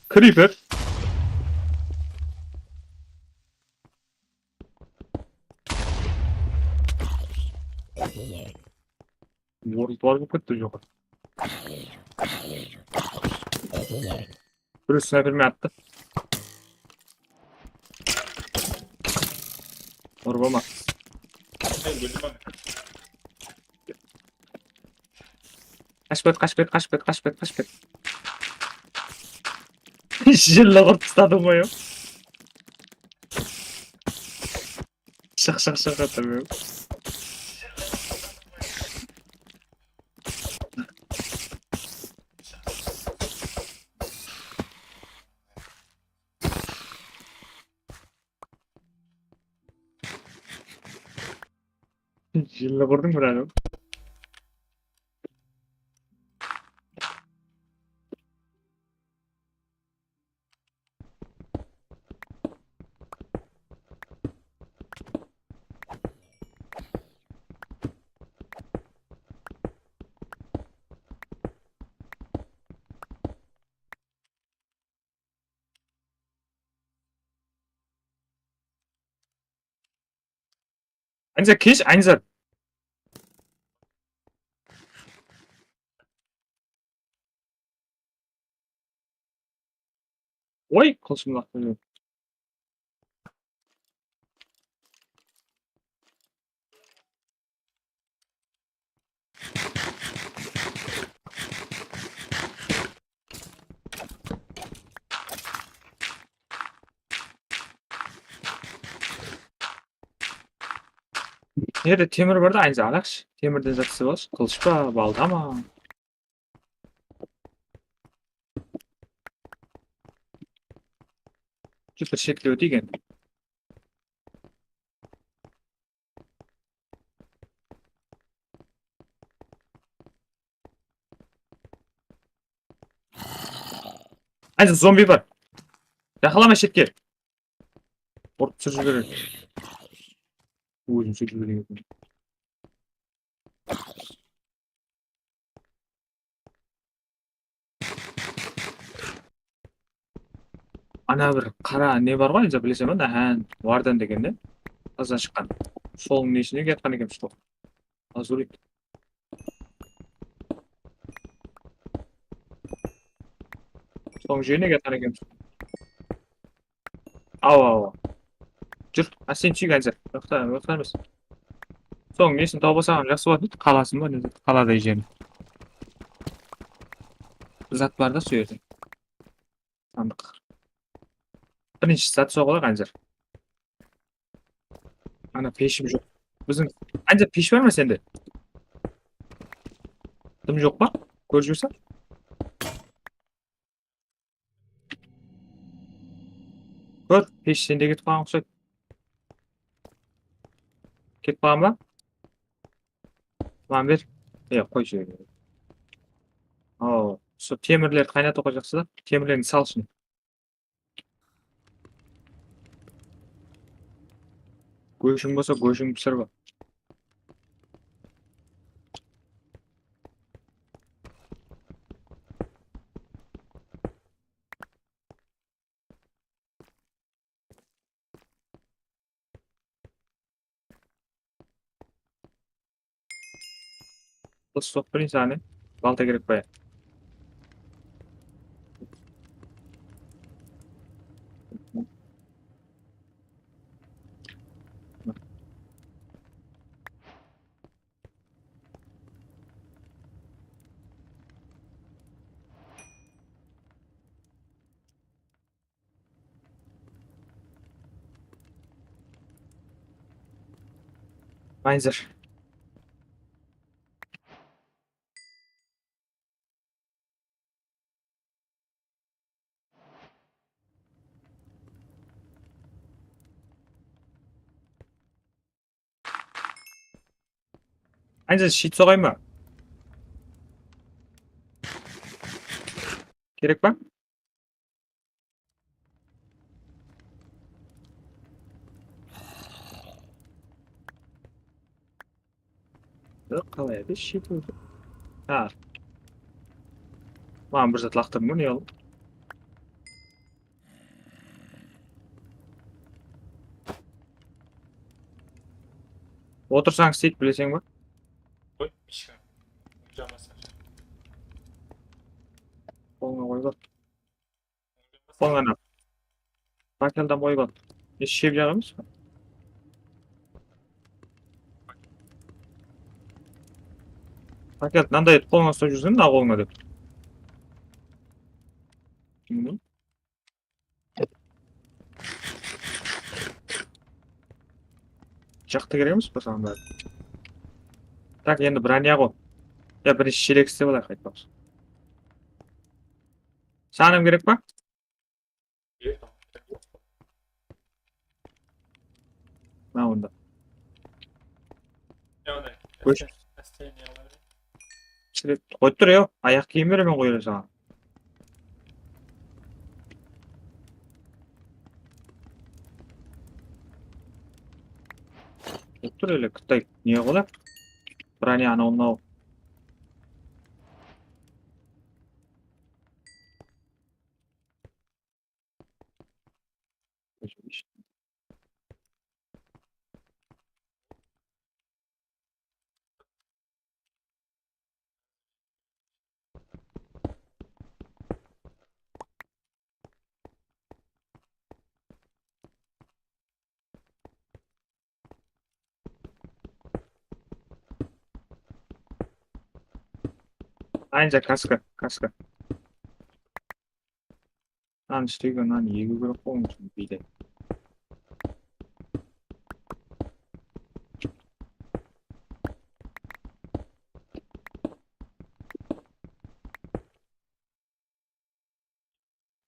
Kriper. World War bolıp ketti joqarı. Birisi snaypermen attı. Urıp alma. Qashıp ket, qashıp ket, qashıp ket, qashıp ket, qashıp ket. Jilli qurıp tasladım ǵoy. Shıq, shıq, shıq, atırıp. Jilli qurdıń, birader. Aynizat, kesh, Aynizat. Oy, qılıshımdı laqtırıp jiberdim. Nede temir bar da, aynısı alaqshı. Temirden zat islep alshı. Qılısh pa, balta ma? Júpir shetke óteyik endi. Ayza, zombi bar. Jaqınlama shetke. Urıp túsirip jiberedi. Ózim túsirip jibergen edim. Ana bir qara ne bar ǵoy, bileseń be, Nahan Warden degen ne? Tazdan shıqqan. Sonıń neshine kiyatqan ekenbiz ǵoy. Lazurit. Sonıń jerine kiyatqan ekenbiz. Awa, awa. Júr, a, sen túseyik, Anzar. Yoqta, yoqta emes. Soń nesin tawıp alsań jaqsı bolar edi. Qalasın ba, ne zat, qaladay jerin. Bir zat bar da, sol jerde. Sandıq. Birinshi zat soǵılar, Anzar. Ana, peshim joq. Biziń, Anzar, pesh bar ma sende? Dım joq pa? Kórip jibersen. Kór, pesh sende ketip qalǵan uqsaydı. Ketip qalǵan ba? Mınan ber. E, qoy, júre ber. Aw, usı temirlerdi qaynatıwǵa jaqsı da. Temirlerdi sal ishine. Góshiń bolsa, góshiń pisirip al. Qılısh joq, birinshi ane. Balta kerek pa? Panzer. Panzer, щит soǵayın ba? Kerek pa? Yoq, qalay edi, щит edi. Ha. Maǵan bir zat laqtırdım ǵoy, ne oldı? Otırsań, isteydi, bileseń ba? Qoy, eshkim. Oynamasa. Qolıńa qoyıp al. Qolıńa. Fakelden qoyıp al. Esh, shep jaǵ emes pa? Fakel mınanday etip qolıńa uslap júrseń, mına qolıńa dep. Túsindiń be? Jaqtı kerek emes pa saǵan bári? Tak, endi bronya ǵo. Ya, birinshi shelek islep alayıq, aytpaqshı. Saǵan hám kerek pa? Mına onda. Kósh. Qoyıp tur, ya. Ayaq kiyim beremen ǵoy ele saǵan. Qoyıp tur ele, kıttay. Ne qılaq? Bronya anaw mınaw. Anca kaska, kaska. Mınanı ishlegen, mınanı egiw kerek qo, onıń ushın biyde.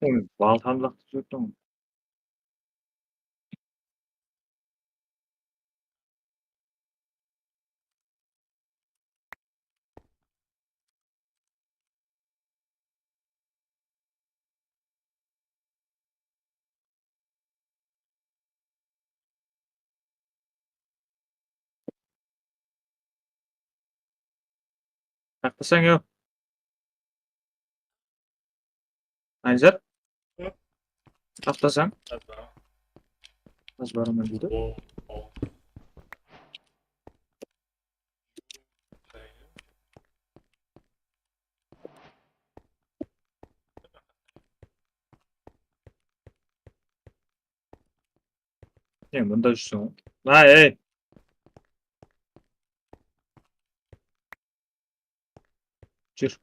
Oy, baltanı laqtırıp júrdi. Taqtasań, yo. Aynizar? Hı? Taqtasań? Házir baraman. Házir baraman deydi. O, o. Ne, mında júrseń? Ay, ey! Júr.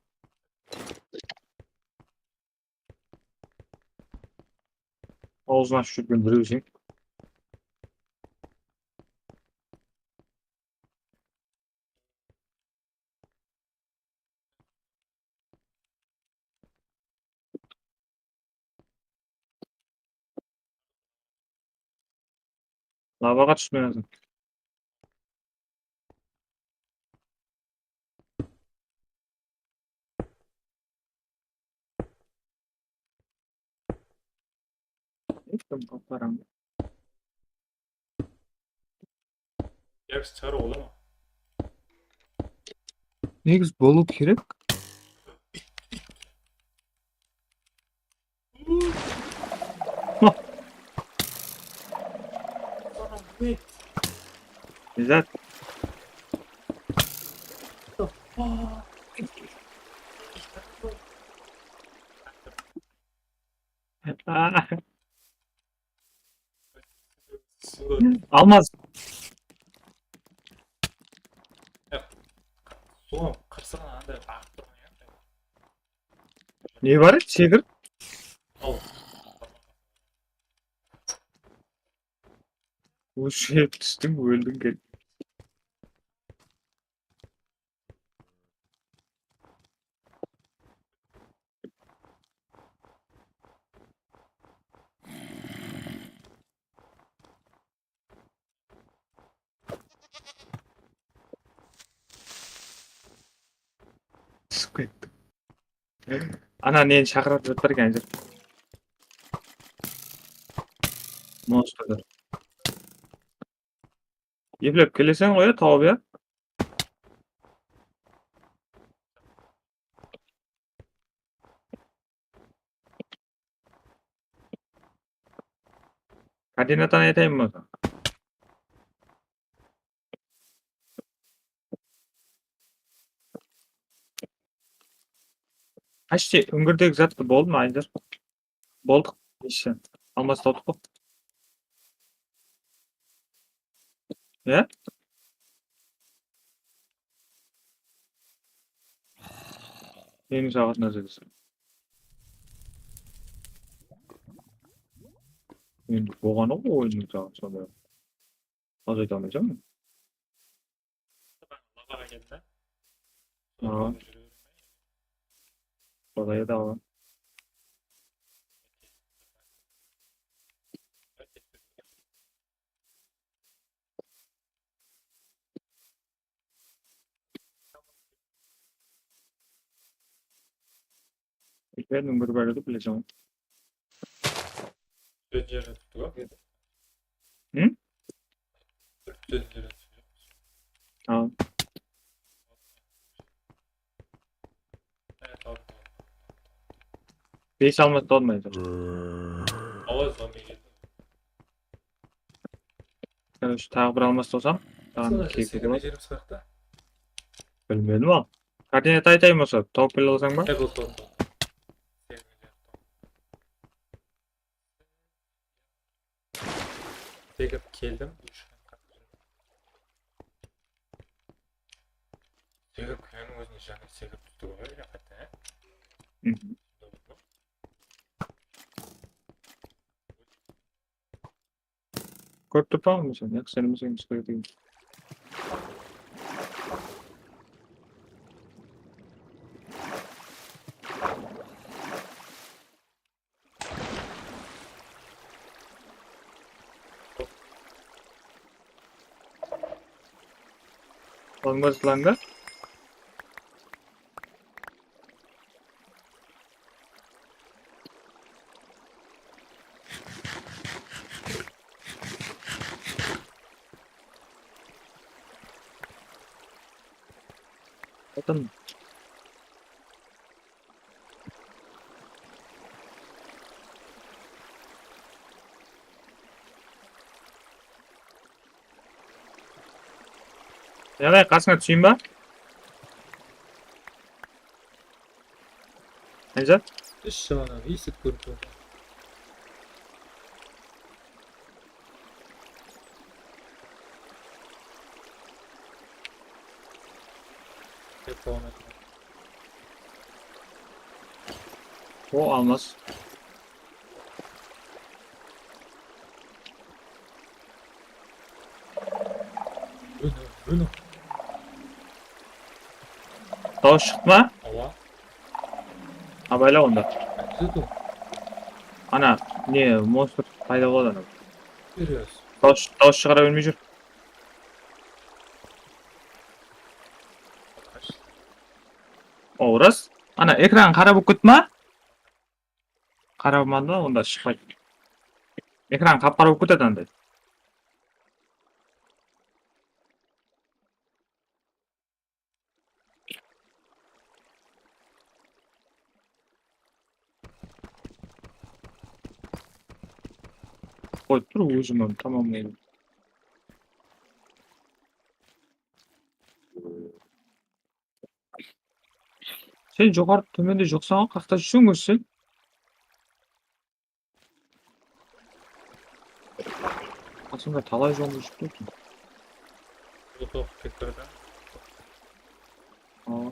Awzın ashıp júrgen birewseń. Lavaǵa túsmey atır. Hech kim qapqarań. Yaxshi chara ola ma? Negiz bolıw kerek. Izzat. Almaz. Sol qırsıǵın anday aǵıp turǵan ya. Ne bar edi, sekir? Al. Usı tústiń, óldiń, kel. Shıǵıp ketti. Ana neni shaqırıp jatır eken, jır. Monstrdı. Eplep keleseń ǵoy, ya, tawıp, ya. Koordinatanı aytayın bolsa. Почти úńgirdegi zattı boldı ma, Aydır? Boldıq. Ещё. Almastı aldıq ǵo. Ya? Meniń saǵatına zeriksin. Endi bolǵanı ǵo oyınnıń saǵatı sonday. Azayta almaysań. Lavaǵa keldi. Aa. Bala edi awa. Ekberdiń bir bar edi, bileseń. Sóz jeri tutı ǵo. Hı? Sóz jeri tutı. Al. Bes almastı almaydı. Awa, zombi keldi. Короче, taǵı bir almastı alsam, taǵı keyip kete bar. Bilmedim al. Koordinata aytayın bolsa, tawıp bile alsań ba? Ey, boldı, boldı, boldı. Segip keldim. Segip kúyeniń ózine jáne segip tutı ǵoy, ya, qayta, ya? Mhm. Kórip turıppan ǵoy men seni, yaqshı isenemeseń, shıǵa keteyim. Olmaz lan da. Atın. Yaǵay, qasıńa túseyin ba? Ayzat? Úsh jaǵınan esip kórip turıp. Dep davam ettim. O, almaz. Óldi, óldi. Dawıs shıqtı ma? Awa. Abayla onda. Kúzetiw. Ana, ne, monstr payda boladı ana. Serios. Dawıs, dawıs shıǵara bermey júr. O, ras. Ana, ekran qara bolıp ketti ma? Qara bolmadı ma? Onda shıqpaydı. Ekran qap-qara bolıp ketedi anday. Qoyıp tur, ózim tamamlayın. Sen joqarı, tómende joqsań ǵoy, qaqta júrseń ózi sen? Qasımda talay jolda júrip turıptım. Bul toqıp ketip baradı. Aa.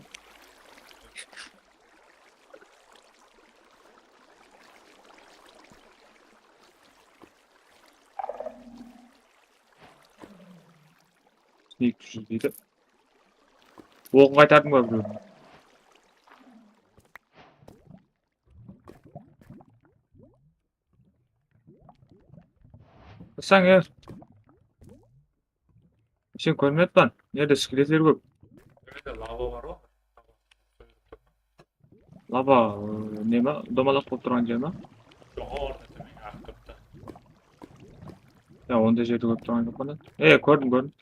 Eki júz deydi. Oǵın qaytardım ba birewdiń? Sen er. Sen kórmeyatpan. Nerde skeletler kóp. Nerde lava bar ǵoy. Aba, neme? Domalaq bolıp turǵan jer ma? Joqarıda tómenge aǵıp turıptı. Ya, onday jerdi kórip turǵan joqpan da. E, kórdim, kórdim.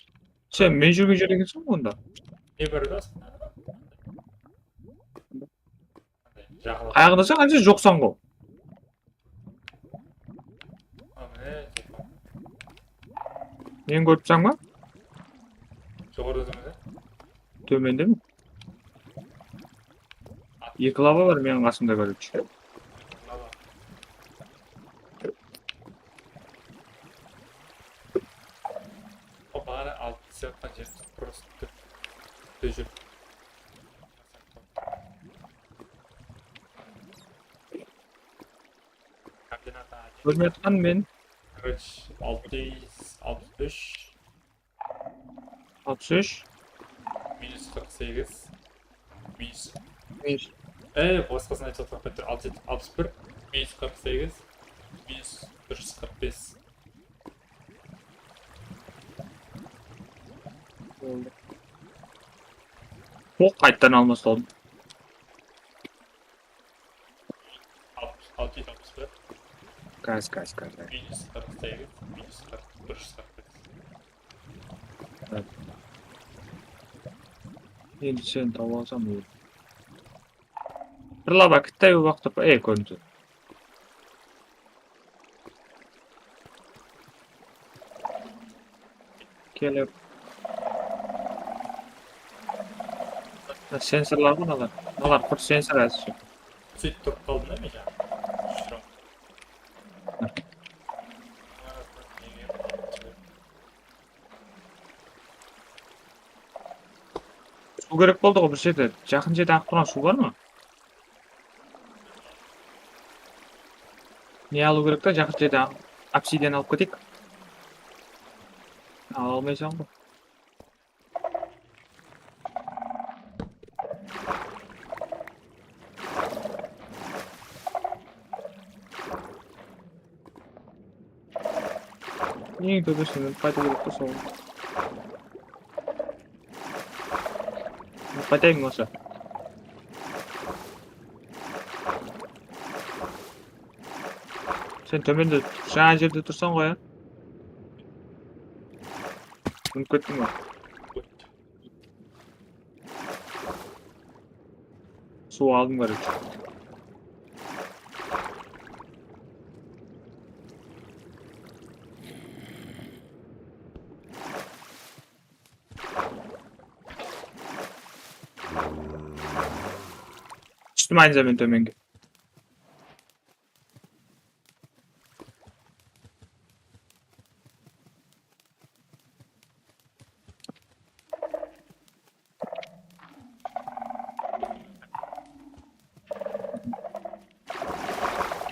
Sen men júrgen jerde ekenseń ǵoy onda. Ne bar da? Jaǵıla. Qayaqta sen, qansa joqsań ǵoy. A, mine, telefon. Meni kóripseń ba? Joqarıda tómende. Tómende mi? Eki lava bar meniń qasımda, короче. Lava. Opa, ana, alıp islep atqan jerim просто. Kórmey atqan men. Короче, altı yüz altmış üç. Altmış üç. Minus qırq segiz. Minus. Minus. E, basqasın aytıp atırıp kettir. Altı, altmış bir, minus qırq segiz, minus bir júz qırq bes. Boldı. O, qaytadan almastaldım. Altı, altı yüz altmış bir. Gaz, gaz, gaz, gaz. Minus qırq segiz, minus qırq, bir júz qırq bes. Evet. Endi seni tawıp alsam, ol. Bir lava kittay waqıt, ey, kórindi. Kelip. Ha, sensorlar ǵoy mınalar. Mınalar qurt sensor házirше. Sóytip turıp qaldı da men jańa. Suw kerek boldı ǵoy bir jerde. Jaqın jerde aǵıp turǵan suw bar ma? Ne alıw kerek ta, jaqın jerden obsidian alıp keteyik. Ala almaysań ǵoy. Eń tóbesinen qaytıw kerek ta, sol. Qaytayın bolsa. Sen tómende, jańa jerde tursań ǵoy, ya? Minip kettiń be? Suw aldım, короче. Tústim aynı zamanda tómenge.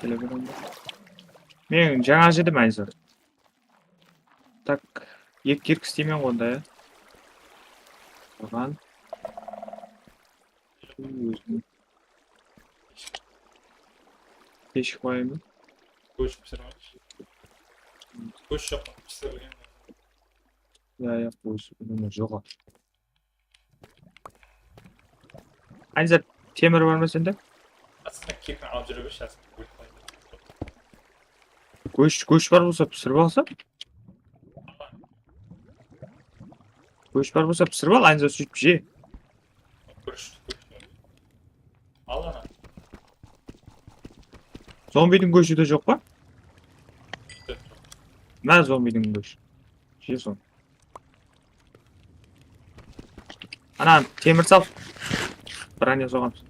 Kele ber onda. Men jańa jedim, Ayzar. Tak, eki kerk isteymen ǵoy onda, ya. Buǵan. Ózim. Teshik qoyayın ba? Gósh pisirip alshı. Gósh joq, pisirgen. Ya, ya, gósh, bunı joq. Ayzar, temir bar ma sende? Astına kekin alıp júre bershi, astına. Gósh, gósh bar bolsa pisirip alsam. Gósh bar bolsa pisirip al, Ayzar, sóytip je. Gósh, gósh. Al ana. Zombidiń góshi de joq pa? Joq. Mına zombidiń góshi. Je sonı. Ana, temir sal. Branya soǵamız.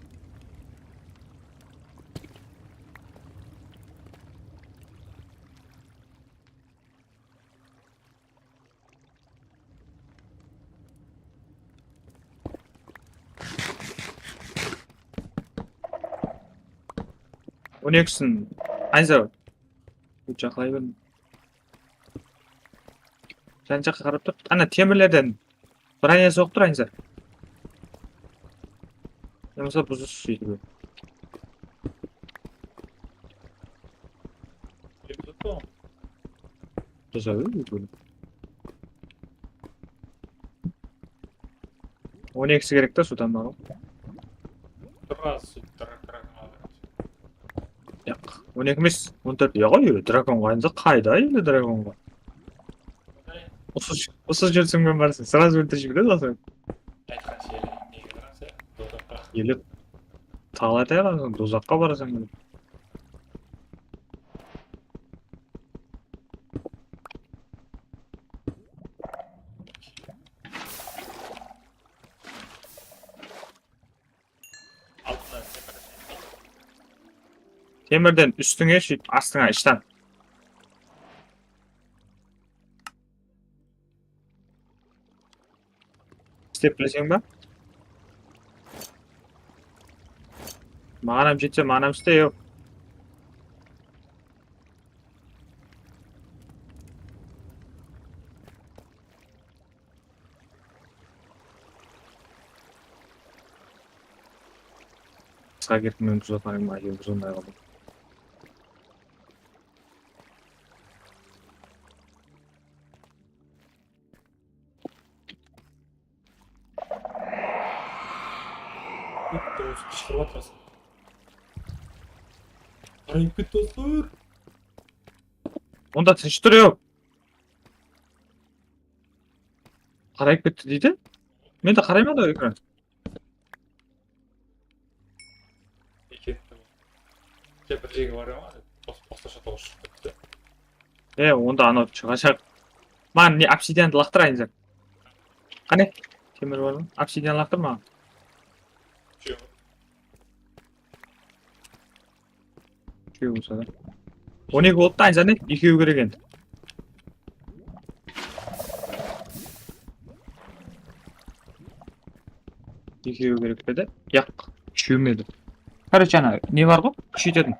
On ekisin, Ayzar. Jaqlay ber. Jan jaqqa qarap tur. Ana, temirlerden branya soǵıp tur, Ayzar. Ya bolmasa buzıs sóytip. Buza ber, bul. On ekisi kerek ta, sudan bar ǵoy. Tur, az, tur, tur. On eki emes, on tórt. Ya ǵoy, dragon ǵoyınsa qayda endi dragon ǵoy? Usı, usı júrsiń menen barsań, srazu óltirip jiberedi ǵoy seni. Aytqan jeri nege barasań? Dozaqqa. Ele talay tayǵan soń dozaqqa barasań. Temirden ústińe, súytip astıńa ishtan. Istep bileseń ba? Maǵan hám jetse, maǵan hám iste, yoq. Qısqa kertmen buzatqanım aytep buzılmay qaldı. Qıshqırıp atırasın. Qarayıp ketti, dostlar. Onda tınısh tur, yoq. Qarayıp ketti deydi. Men de qarayman da ekran. Eken. Ke bir jerge barıp ma? Bas-, basqasha dawıs shıǵıp ketti. E, onda anaw shıǵajaq. Maǵan ne, obsidiandı laqtır, Aynzar. Qáne? Temir bar ma? Obsidian laqtır maǵan. Joq. Úshew bolsa da. On eki boldı da, Aynzar, ne? Ekewi kerek endi. Ekewi kerek pedi? Yaq, úshew me edi? Короче, ana ne bar ǵoy? Kúsheytetin.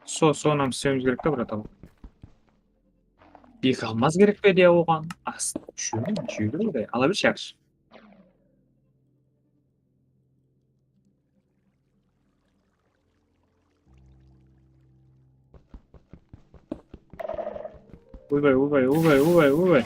So, sonı hám islewimiz kerek ta, brat, al. Eki almaz kerek pe diye oǵan? Ast, úshew me? Úshew kerek pe? Ala bershi, yaqshı. Oybay, oybay, oybay, oybay, oybay.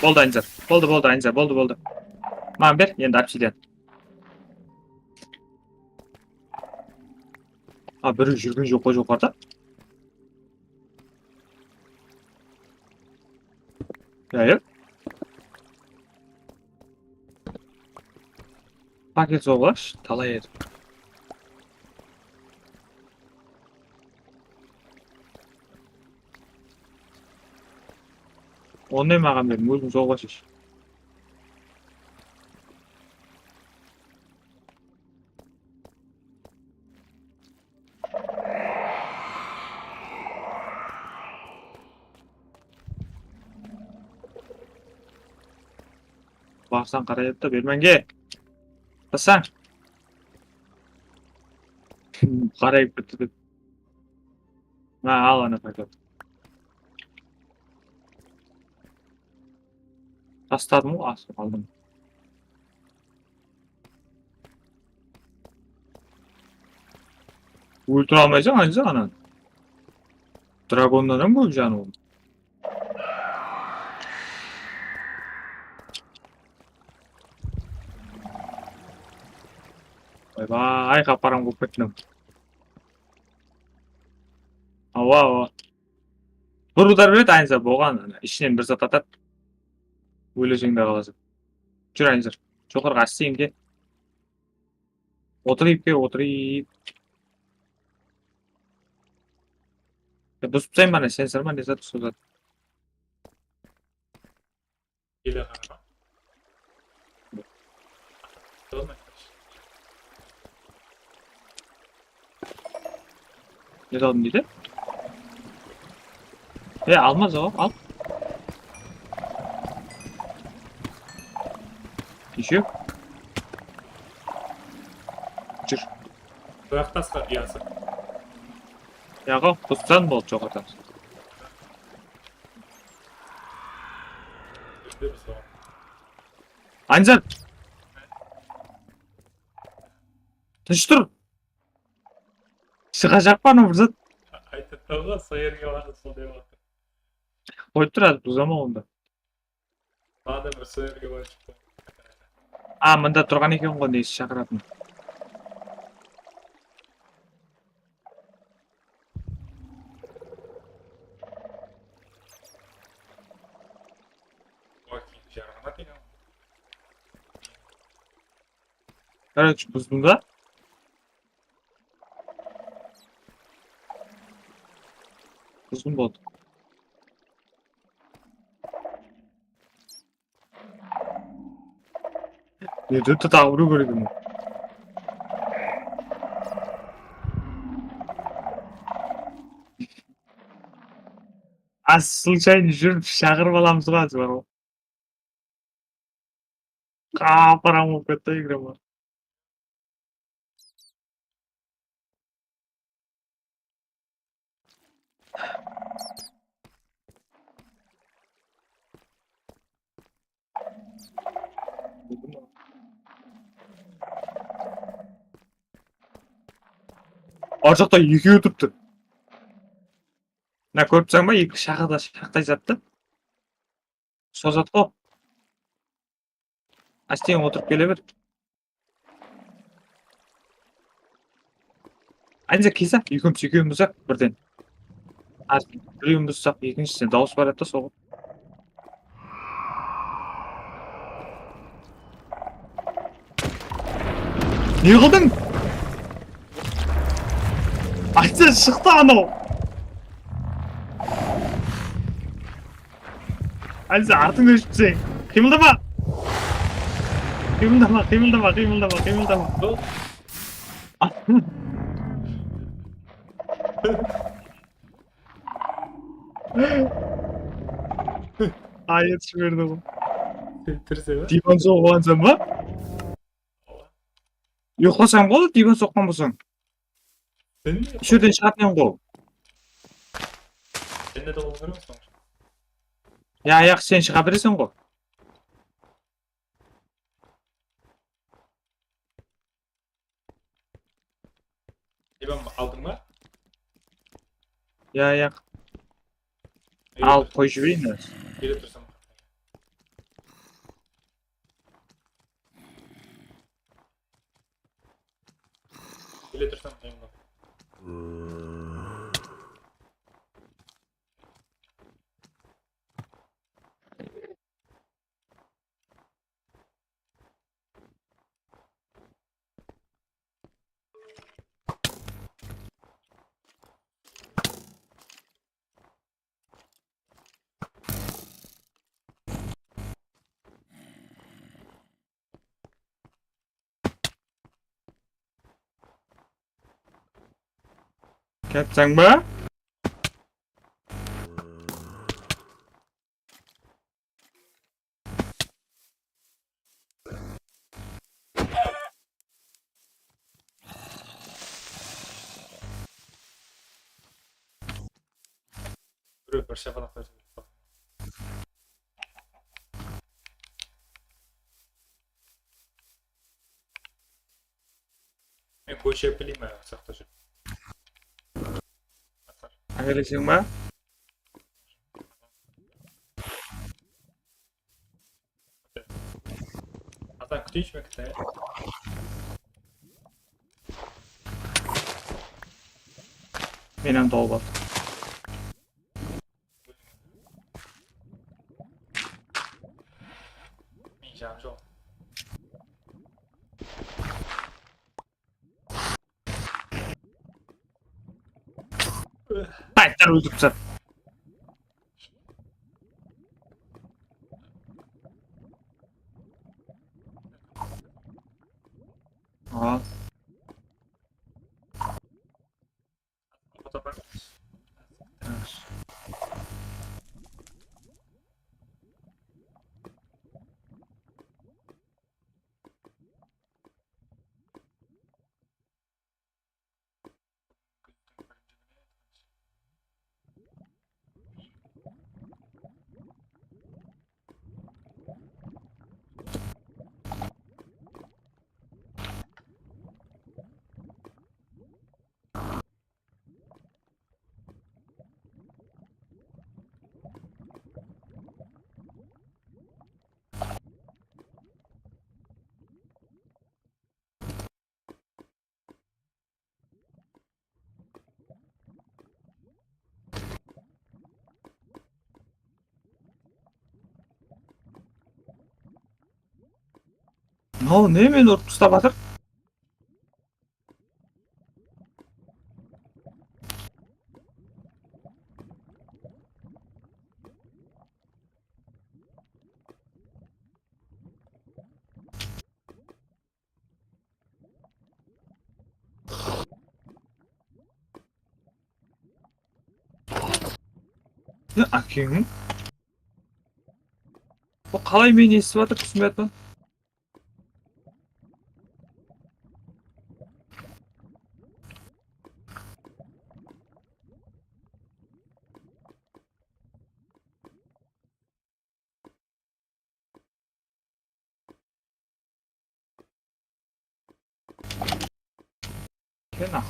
Boldı, Aynzar. Boldı, boldı, Aynzar. Boldı, boldı. Maǵan ber, endi obsidian. A, biri júrgen joq ǵoy joqarıda. Ya, ya. Paket soǵılash, talay edi. Onday maǵan beriń, óziń soǵılash ish. Barsań qaraydı da, bermenge. Qıssań. Qarayıp ketti dep. Ha, al ana paket. Tastadım ǵoy, asıp aldım. Óltire almaysań, Aynzar, ananı. Dragonnan hám kóp janı ol. Oybay, qapqaran bolıp kettim. Awa, awa. Bir udar beredi, Aynzar, bolǵan, ana, ishinen bir zat atadı. Óleseń de qalasań. Júr, Aynzar. Joqarıǵa astayın ke. Otırıp ke, otırıp. Ya, buzıp taslayın ba, ne, sensor ma, ne zat, sol zat. Ele qarama. Ne aldım deydi? E, almaz o, al. Еще. Júr. Bıraq tasqa uyası. Yaǵo, qustan boldı joqarıdan. Aynzar! Tınısh tur! Shıǵajaq pa anaw bir zat? Aytıp turǵo, sol jerge barıp sol dep atır. Qoyıp tur, házir buzama onda. Baada bir sol jerge barıp shıqtı. A, mında turǵan eken ǵoy, nesi shaqıratın. Oy, kiyim jarıǵına tiygen. Короче, buzdım da. Buzdım boldı. Nede tutaw urıw kerek edi. A, случайно júrip shaqırıp alamız ǵo házir, bar ǵo. Aa, param bolıp ketti, igrama. Ar jaqta ekewi turıptı. Mına, kóripseń ba, eki shaqada shaqtay zattı. Sol zat ǵo. Ásten otırıp kele ber. Ayza, kelse, ekewimiz, ekewimiz-aq birden. Házir birewin buzsaq, ekinshisine dawıs baradı da, soǵıp. Ne qıldıń? Ayza, shıqtı anaw. Ayza, artıńa óshipseń. Qıymıldama. Qıymıldama, qıymıldama, qıymıldama, qıymıldama. Ayet jiberdi ǵoy. Sen tirse be? Divan soǵıp alsań ba? Uyıqlasań boldı, divan soqqan bolsań. Sen de usı jerden shıǵadı eken ǵoy. Sen de dolıp kóremiz soń. Ya, yaq, sen shıǵa bereseń ǵoy. Divan aldıń ba? Ya, yaq. Al, qoyıp jibereyin. Kele tursam. Kele tursam, qıyın ba? Ketseń ba? Birew bir shapanaq bersin. Men kóshe bileyim, saqta júr. Ákeleseń ba? Atan, kúteyinshi men kúteyim. Men hám tawıp al. Men janım joq. Qaytar, óltirip taslat. Al. Al, ne meni urıp tastap atır? Ya, ákeń. O qalay meni esitip atır, túsinbey atırman. Kena.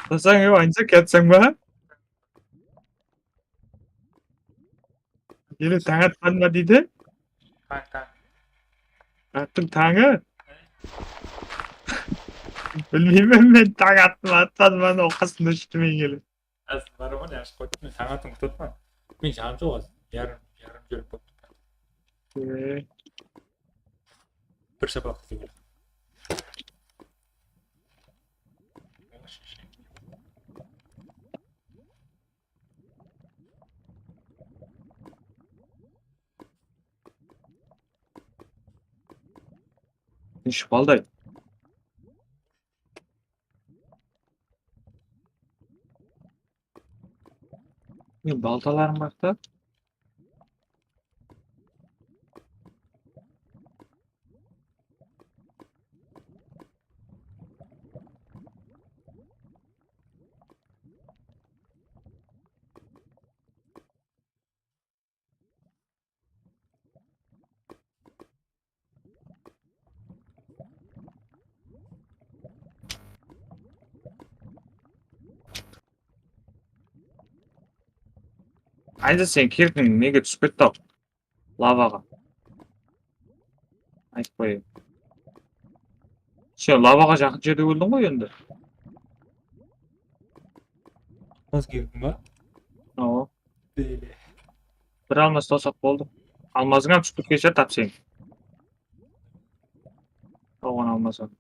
Atlasań, e, aynsa, kiyatsań ba? Ele tań atpan ba deydi? Tań, tań. Attıń tańı? Bilmeymen men, tań attım, atpadım, ana, o qasında júrmey ele. Házir baraman, yaqshı qoydı. Men tań atın kútip atırman. Men janım joq házir. Yarım, yarım júrip qoyıptı. Ee. Bir shapaq kútip atırman. Neshik balday? Men baltalarım bar da. Ayda sen kirdiń, nege túsip ketti-aw? Lavaǵa. Aytıp qoyayın. Sen lavaǵa jaqın jerde óldiń ǵoy endi. Almaz kerek pa? Awa. Bele. Bir almaz tawsaq boldı. Almazıń hám túsip ketken shıǵar tap seniń. Tawǵan almazıń.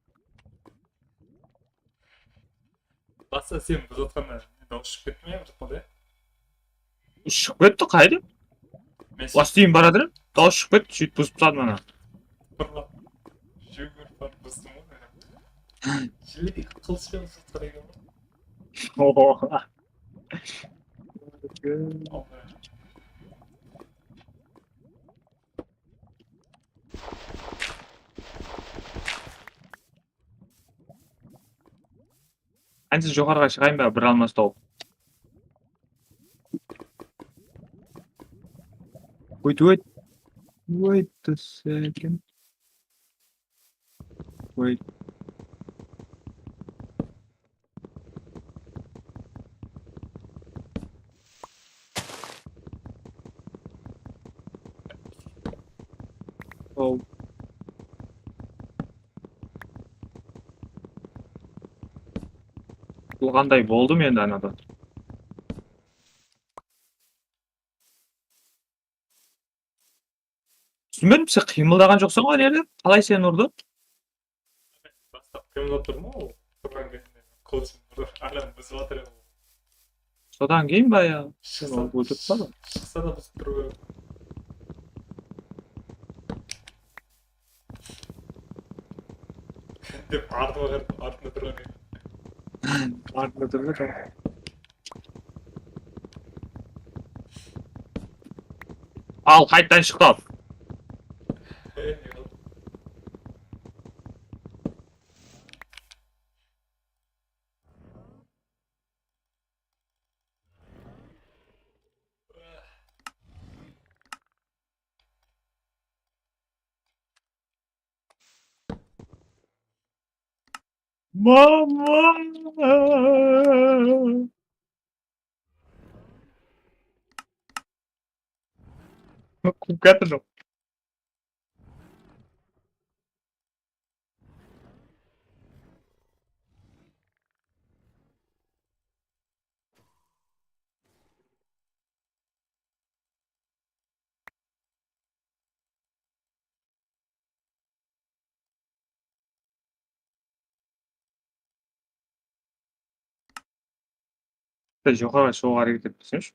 Basta sen buzıp atqanda dawıs shıǵıp ketti me, buzıp qaldı ya? Shıǵıp ketti, qayda? Men Lastayın baradır, dawıs shıǵıp ketti, sóytip buzıp tasladım ana. Fırlap, júgirip barıp buzdım ǵoy men. Jiley qılıshpen buzıp atqan eken ǵoy. Oho. Allah. Qancha joqarıǵa shıǵayın ba, bir almaz tawıp? Wait, wait. Wait a second. Wait. Ol. Bul qanday boldı mende anadan? Túsinbedim, sen qıymıldaǵan joqsań ǵoy, nerde? Qalay seni urdı? Basta Kim uzatıp turdı ma ol? Turǵan gezinde qılıshın bir adam buzıp atır edi. Sodan keyin ba ya? Shıqsa, óltirip pa? Shıqsa da buzıp turıp edi. Dep artıma qarap, artına turǵan edi. Artına turdı da. Al, qayttan shıqtı al. Ey, ne qıldı? Mama! Quvıp kiyatır joq. Joqarıǵa shıǵıwǵa háreket etip tursańshı.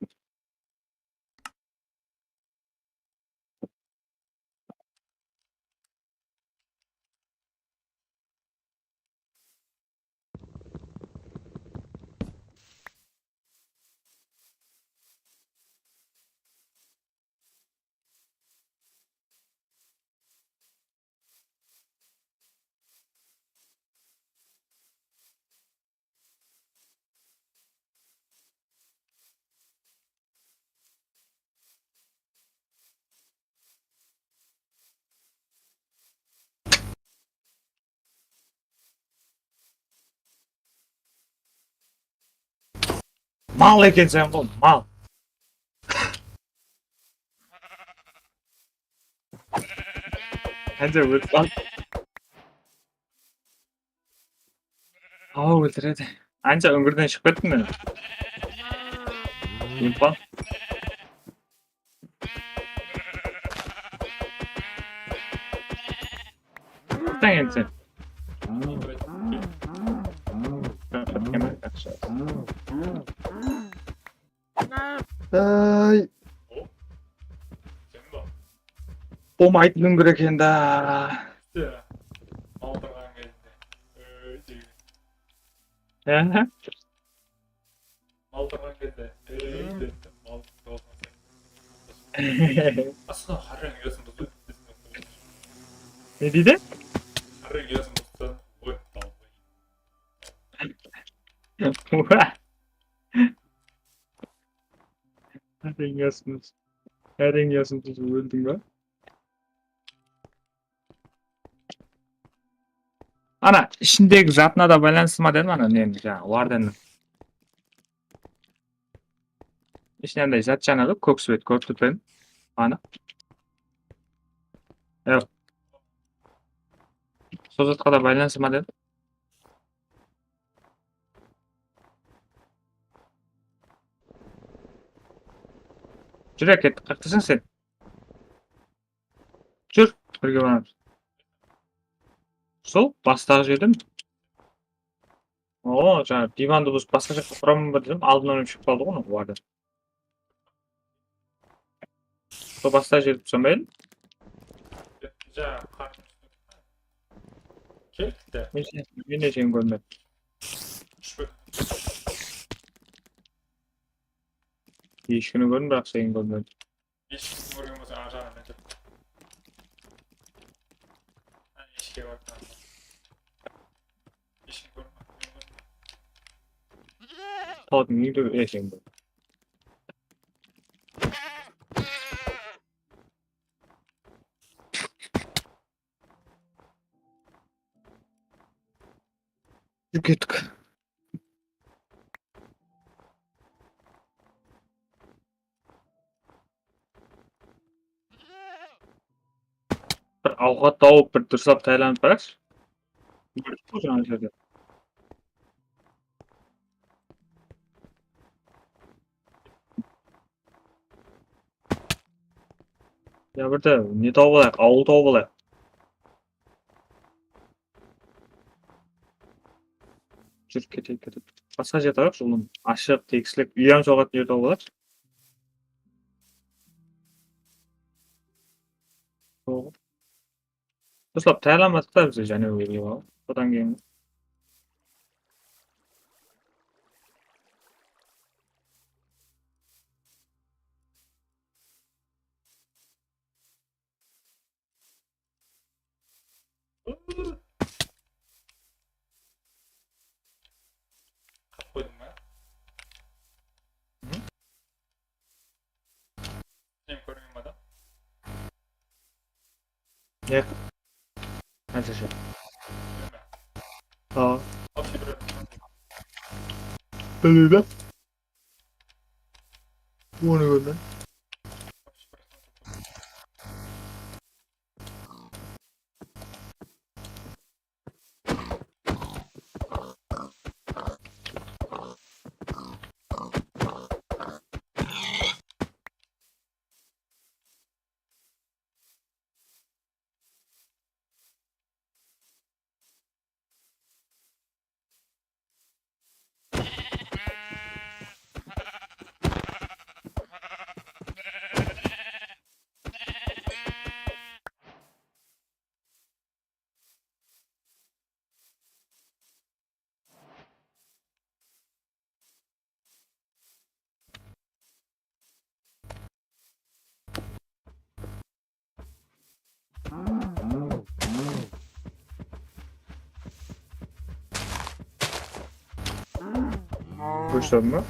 Mal ekenseń ǵoy, mal. Áne ólip qal. Awa, óltiredi. Áne úńgirden shıǵıp kettim men. Ólip qal. Sen endi sen. Ay. Bolmaydı, úńgir eken da. Aldırǵan gezinde. Öy, degen. Aha. Aldırǵan gezinde. Öy, degen. Mal dawısın. Aslında hár reń uyasın buzdı. Ne deydi? Hár reń uyasın buzdı. Oy, dalbay. Hár reń uyasın buzdı. Hár reń uyasın buzdı, óldiń ba? Ana, ishindegi zatına da baylanıslı ma dedim, ana, neni, jańa, Wardenniń. Ishinde anday zat janadı, kók svet kórip turıp edim. Ana. Yoq. Sol zatqa da baylanıslı ma dedim. Júr, kettik, qayaqtasań sen? Júr, birge baramız. Sol, bastaǵı jerden. O, jańa divandı buzıp, basqa jaqqa turaman ba desem, aldımnan shıǵıp qaldı ǵoy, mına, Warden. Sol bastaǵı jerdi tusamayın. Jańa, keldik te. Men, men de seni kórmedim. Túsip kettim. Eshkini kórdim, biraq seni kórmedim. Eshkini kórgen bolsań, ana jaǵına men turıp. Ana eshke barıp. Eshkini kórdim. Tawdıń úyinde eshek bar. Júrip kettik. Bir awqat tawıp, bir durıslap tayarlanıp barayıqshı. Kórdik ǵoy jańa jerde. Ya bir de ne tawıp alayıq, awıl tawıp alayıq. Júrip keteyik, keteyik. Basqa jerde barayıq, jolım ashıq, tegislik, úy hám soǵadı, jerde bolar. Durıslap tayarlanbadıq ta biz jáne óyge. Sodan keyin. Qap qoydıń ba? Hı? Sen kórmey adam. Yaq. Házirshe. Bilmeymen. Ha. Вообще bir. Bilmeymen. Onı kórmen. Kóshtim ba?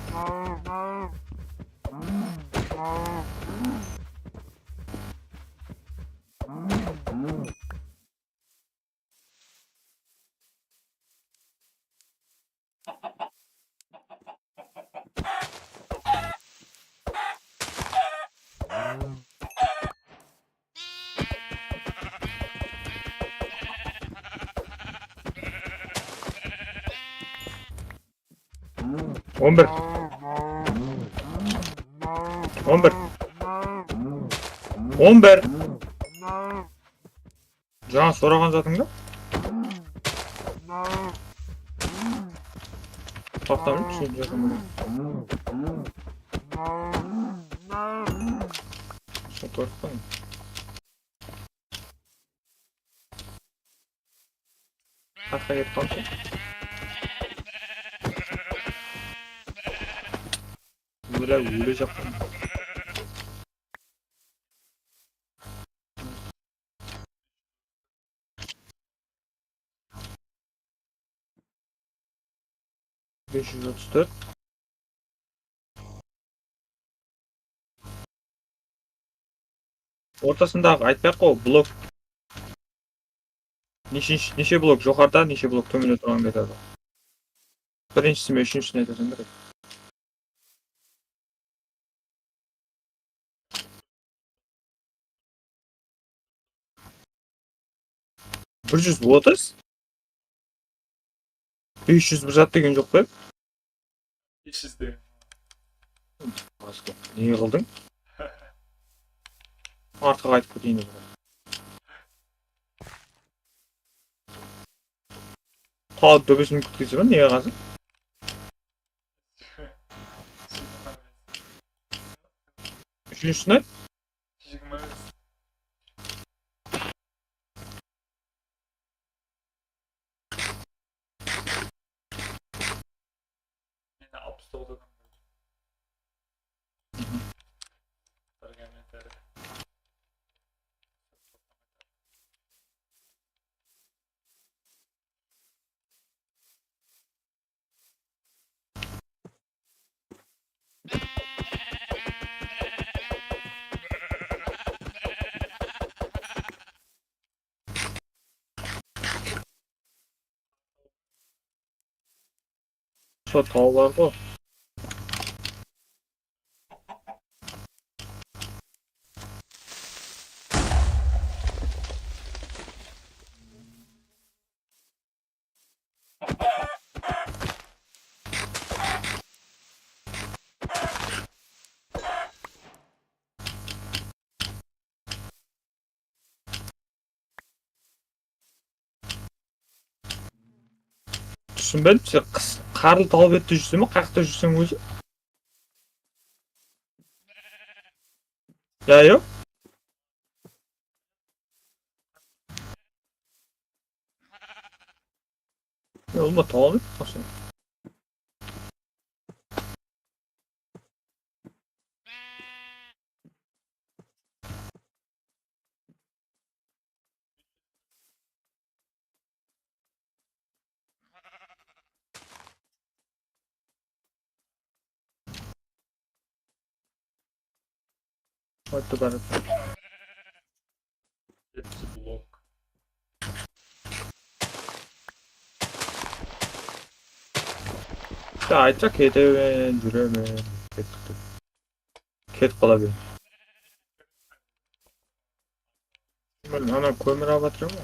On bir. On bir. On bir. Jańa soraǵan zatıńdı? Toqta, túsinip júrdim bunı. Kórip qoyıń. Qasqa ketip qalsın. Óle, óle jaqtan. Bes júz otız tórt. Ortasındaǵı aytpay-aq qoy, blok. Neshinshi, neshe blok joqarıda, neshe blok tómende turǵan ketedi. Birinshisi menen úshinshisini aytasan da. Bir júz otız? Bes júz bir zat degen joq pa? Bes júz degen. Ne qıldıń? Artıq aytıp keteyin. Xalıq dóbesini kútkizdi ma, nege qazı? Úshinshisini ayt. Jigirma bes. Mende alpıs toǵız adam bar. Bir kommentariy. Sol tawlar ǵo. Túsinbedim, sen qıs-, qarlı taw bette júrseń be, qayaqta júrseń ózi? Ya, yoq. Ya, ulıwma taw almaydı mı sen? What the barı? Hepsi blok. Ya, aytsa ketemen, júremen, kettik. Ketip qala ber. Men ana kómir alıp atırman ǵoy.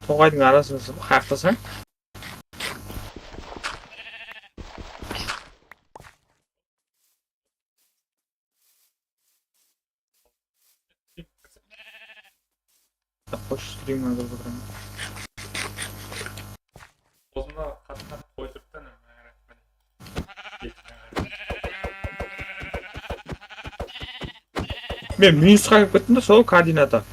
Toǵaydıń arasına qayaqtasań? Xosh, strim alıp otırman. Uzına qatnap qoydıptı, men minusqa kirip kettim de, sol koordinata.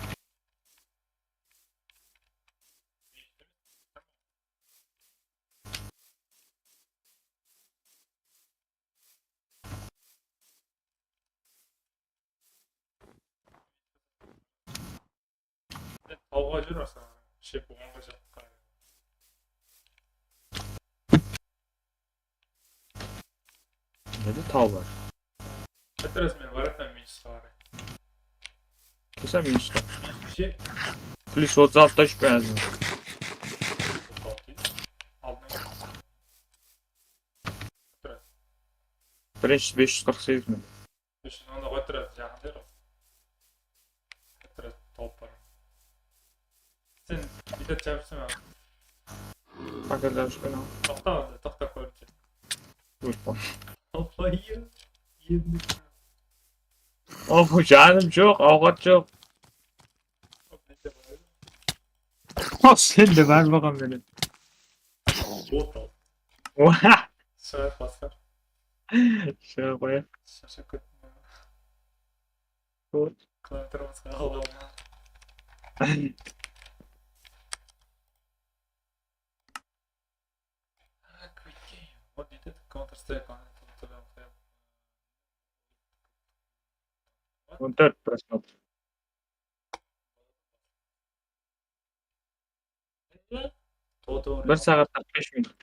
Tawǵa júr, Aslan. Shep, ońǵa jaqqa. Nede taw bar? Qaytarasın, men baratın minusqa qaray. Kesa minusqa. Neshe? Plyus otız altı da júrmen házir. Aldın. Birinshi bes júz qırq segiz min. Úshin onda qoyıp turasız, jaqın jer ǵoy. Qoyıp turasız, tawıp barıń. Sen búytip jabırsana. Paketler ushqan. Toqta, onda toqta, kórinip júr. Buyırıp qal. Oy, endi. Oh, janım joq, awqat joq. Oh, sende bar maǵan menen. Otal. Oha. Shıǵar, basqar. Shıǵa qoyayıq. Sharshap kettim. Klaviaturamızǵa qaldı alma. Counter Strike. On tórt prosmotr. Bir saattan bes minut.